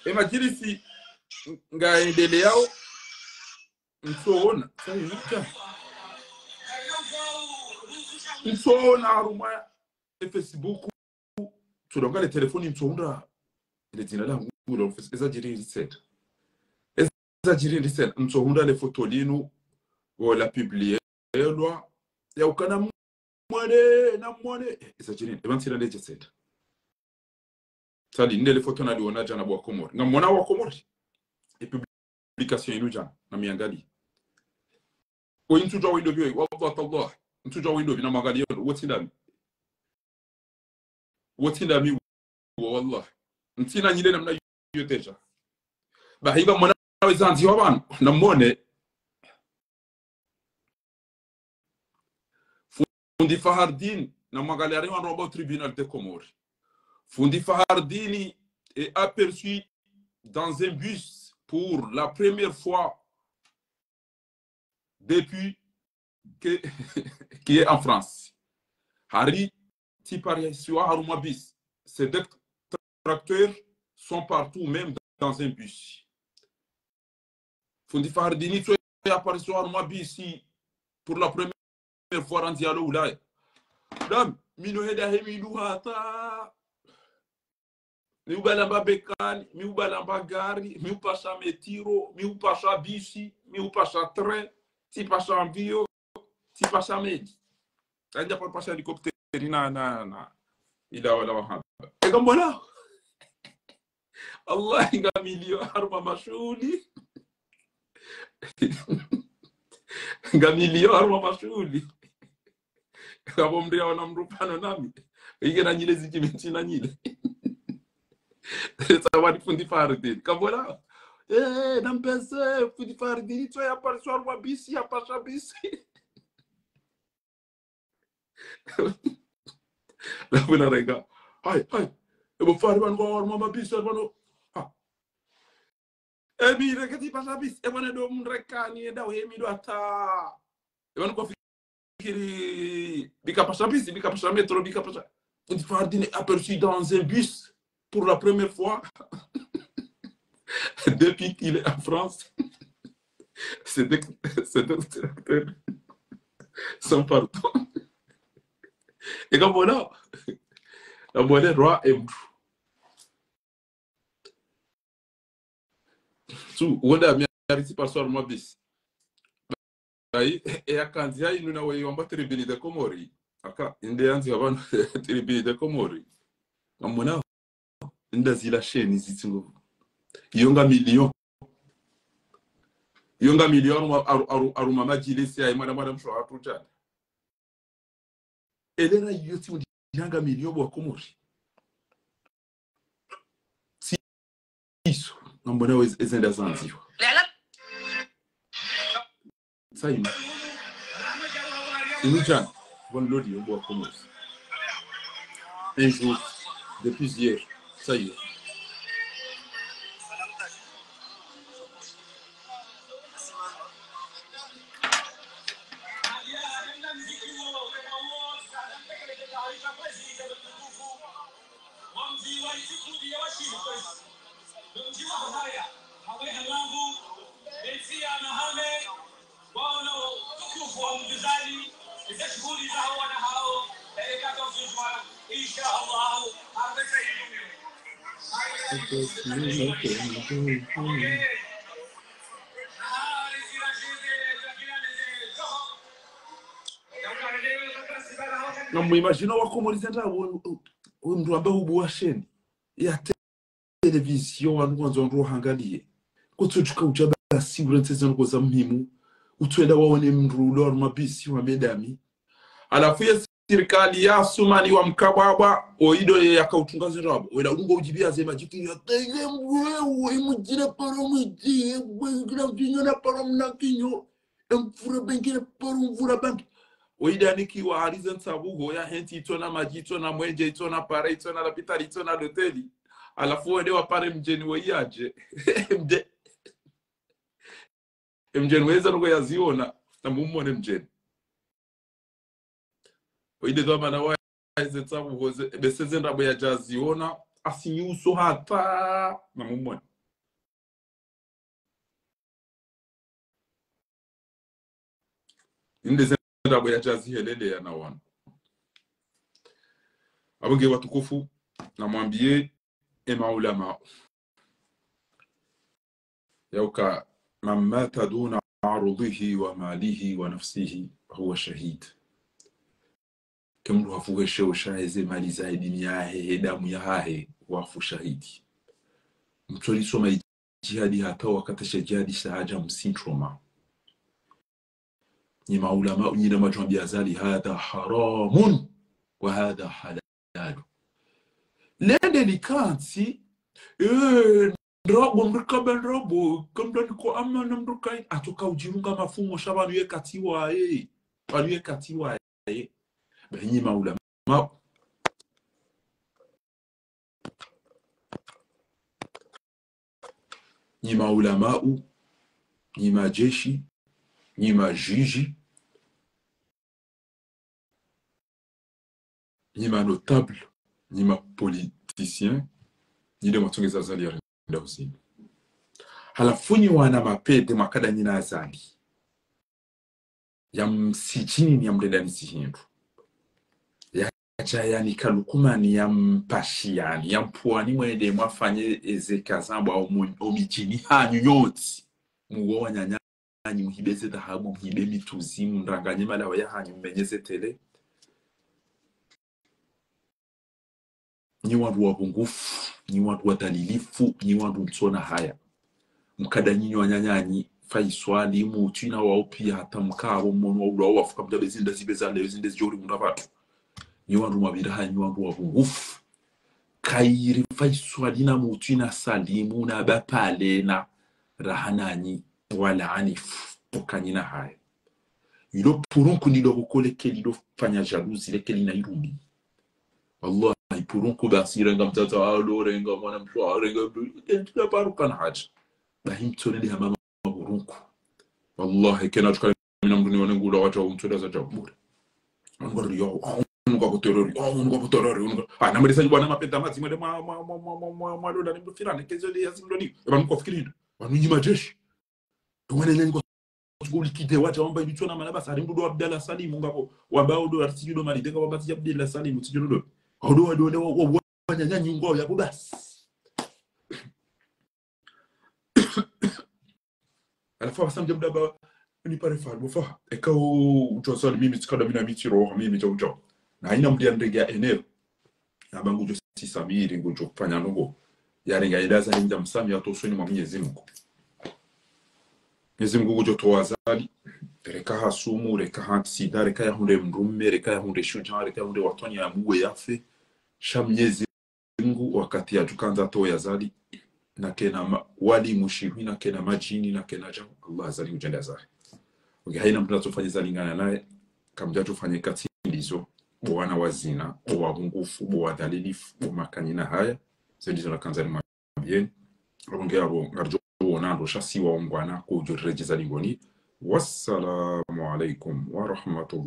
E madjilisi ngayendeleyao, ntsoona, sa inu djana. Ntsoona harumwa e Facebook, tsudonga le telefoni ntsohundra, le dzina langu, lo, eza djiri ndisela. Eza djiri ndisela, ntsohundra le foto linu, wo la publielwa, yaukana namwone, namwone. Eh, eza djeni, eba ntsina ndedje tsenda. Tsali, nde le photo naliona djana bo wa Komori. Ngamwona wa Komori. E publication inu djana, namiangalie. Oyi ntsudjuwa wendo pvi oyi, wallah tallah. Ntsudjuwa wendo pvi namwangaliye, wo tsi ndami. Wo tsi ndami, wallah. Ntsina nyile namna iyo déjà. Bahi ngamwona wezandzi wa pvanu, namwone. Fundi Fahardine, namwangaliye ari wandru wamba au tribunal de Comores. Fundi Fahardine est aperçu dans un bus pour la première fois depuis que, qu'il est en France. Hari tsi parisiwa harumwa bus. Ces détracteurs sont partout, même dans un bus. Fundi Fahardine tso ya parisiwa harumwa bus pour la première fois randzi yalo Ulaya. Dam, mi no henda he mi ndu hata. Mi ubala mba bekani, mi ubala mba gari, mi upasha metro, mi upasha bisi, mi upasha train, tsi pasha avion, tsi pasha meli. Kandja pa pasha hélicoptère na, na, na. Ila wala wahamba. Eka mbona? Allah, nga milioni harumwa mashuhuli. Nga milioni harumwa mashuhuli. Kabo mndru yaona mndru pvanu nami. Ike na nyile ziki mi ntsina nyile. Tsawadi fundi Fahardine. Kabo la. Eh, nampese fundi Fahardine, tso ya parisiwa harumwa bus, ya pasha bus. Lafu narenga. Hai, hai. Ebo Fahardine pvanu kwa harumwa mabus, pvanu. Ha. Emi reke tsi pasha bus, epvanu ndo mrekani, enda uhemi ndo hata. Epvanu kwafikiri, bika pasha bus, bika pasha metro, bika pasha. Fundi Fahardine est aperçu dans un bus pour la première fois depuis qu'il est en France. Ces détracteurs sont partout. Eka mbona? Eka mbona roi emdu. Tsu, wonda mi ari tsi paswa harumwa bus. Ayi, e ya kandzi ayi nuna wayi wamba tribune de Comores. Aka, inde yandzi hapvanu tribune de Comores. Ngamwona, inda zila sheni zitsingo. Iyo nga milioni. Iyo nga milioni harumwa, haru-, haru-, harumwa madjilisi ayi mwana mwana msho hatru djana. Elera iyo tsi undi yanga milioni bo wa Komori. Tsi iso, ngamwona wezi ezenda zandziwa. Tsa inu. Inu djana, bon lodi yo bo wa Komori. Un jour, depuis hier, tsa inu. Ngamwimagina wa Komori zenda wo, wo, wo mndru amba hubu wa sheni. Ya télévision, wanu kwandzo wandru wahangaliye. Kutsudjuka udja basi, urentseze nuko za muhimu. Utswenda waone mndru ulo harumwa bisi wa medami. Halafu ye sirikali ya Asumani wa mkabwabwa, oido ye yakautunga zirabo. Wela ungo udjibia ze madjiti ya tege mwewe, imudjina paro mwidji, ye bwe ngila mdjinyo na paro mnakinyo. Emvura bengire paro mvura bangi. Oida nikiwa harize ntsabuho ya hentsi itsona madji, itsona mwenje, itsona pare, itsona lapitali, itsona loteli. Halafu wende wapare mdjeni we yadje. Mdje-, mdjeni weza nuko yaziona, na mumone mdjeni. Oide dhamana wa eze tsabuho ze, bese ze ndrabo yadjaziona, asinyuso hata, na mumone. Inde ze ndrabo yadjazihelele ya na wanu. Abo nge watukufu, namwambie ema ulama. Yauka, من مات دون عرضه وماله ونفسه فهو شهيد. Emndru hafu hesheo sha heze mali zahe, dini yahe, he damu yahahe, wafu shahidi. Mtsolisoma idjihadi hata wakati she djihadi sha hadja msintroma. Nyi maulama, nyi na madjwambi Azali, هذا حرام وهذا حلال. Lende likantsi, eh, ndrabo, mrikaba ndrabo, kamda niko amana mrukai, atoka udjirunga mafumo sha pvanu ye katiwa, eh. Pvanu ye katiwa, eh. Ba nyi maulama, nyi maulamau, nyi madjeshi, nyi majiji, nyi manotable, nyi mapoliticien, nyi nde mwatsongeza Azali ya rinda uzini. Halafu nyi wana mapede mwakada nyi na Azali. Ya msidjini ni ya mrendani si hindru. Ya djayani kalukumani ya mpashiyani, ya mpwani mwende mwafanye eze kazambwa omu-, omidjini hanyu nyontsi. Muwo wananyanyi muhibe ze dhahabu, muhibe mitsuzi, mranganye malawa yahanyu, mmenyeze tele. Nyi wandru wapvungufu, nyi wandru wadhalilifu, nyi wandru mtsona haya. Mkada nyinyi wananyanyi, Faiswali, Mutswi na wao piya hata mkapvo mwono wa ulwa wafu kamdja be zinda zibe za leo, zinda zidjori munda pvatsu. Nyi wandru mwapvira haya, nyi wandru wapvungufu. Kayiri Faiswali na Mutswi na Salimu na Bapale na Rahananyi wala Anifu, okanyina haya. Ilo purunku ndilo koko leke lilo fanya jalousie leke lina irumbi. Wallahi, purunku basi renga mdzadze walo, renga mwana mshe, renga, kentsula paruka na haja. Bahi mtsone ndi hama mapurunku. Wallahi, kena tsuka mina mndru ni wane ngula wadja umtsole za djabure. Ngari yo, ah, unuka kutorori, ah, unuka kutorori, unuka. Ah, namrisa ni bwana mapeta mazi, mwende mwa, mwa, mwa, lola ni mfirane, kezo de ya zimloni. Eba mko fikiri hindru. Wanu nyi madjeshi. Wana nyanyi kwa suku likide wadja wamba ibi tsona mana basi, hari mdudu Abdallah Salim, ngapvo, wamba odo, hari tsidjudo mali, denga wamba tsidja Abdallah Salim, tsidjudo. Odo, odo, odo, wa, wa, wa, wananyanyi ngwao yapvo basi. Halafu hapvasa mdja mdaba, ni pare faru, fa, eka u, udjo Azali mimi tsikada mina mitsi roha, mimi dja udja. Na haina mndru ya ndrenge ya eneo. Yamba ngudjo sisamiri, ngudjo fanya nungo. Yarenga eda Azali mdja msamihi hata usoni mwa Mwenyezi Mungu. Mwenyezi Mungu ngudjo towa Azali. Reka hasumu, reka ha sida, reka yahundre mdrume, reka yahundre shudja, reka yahundre watwani yamuwe yafe. Sha Mwenyezi Mungu wakati yadjukandza towa Azali, na kena ma-, wali mushihwi, na kena madjini, na kena djawu, Allah Azali ngudjo ndre Azali. Oke, haina mndru atsofanya zalingana naye, kamdja tsofanya katsi ndizo, bo wana wa zina, bo wapvungufu, bo wadhalilifu, bo makanyina haya, ze ndizo nakandza nimwambieni. Abo nge abo, ngaridjo wona ndo sha si waungwana, kudjo riredjeza lingoni. Wassalamu alaikum wa rahmatullah.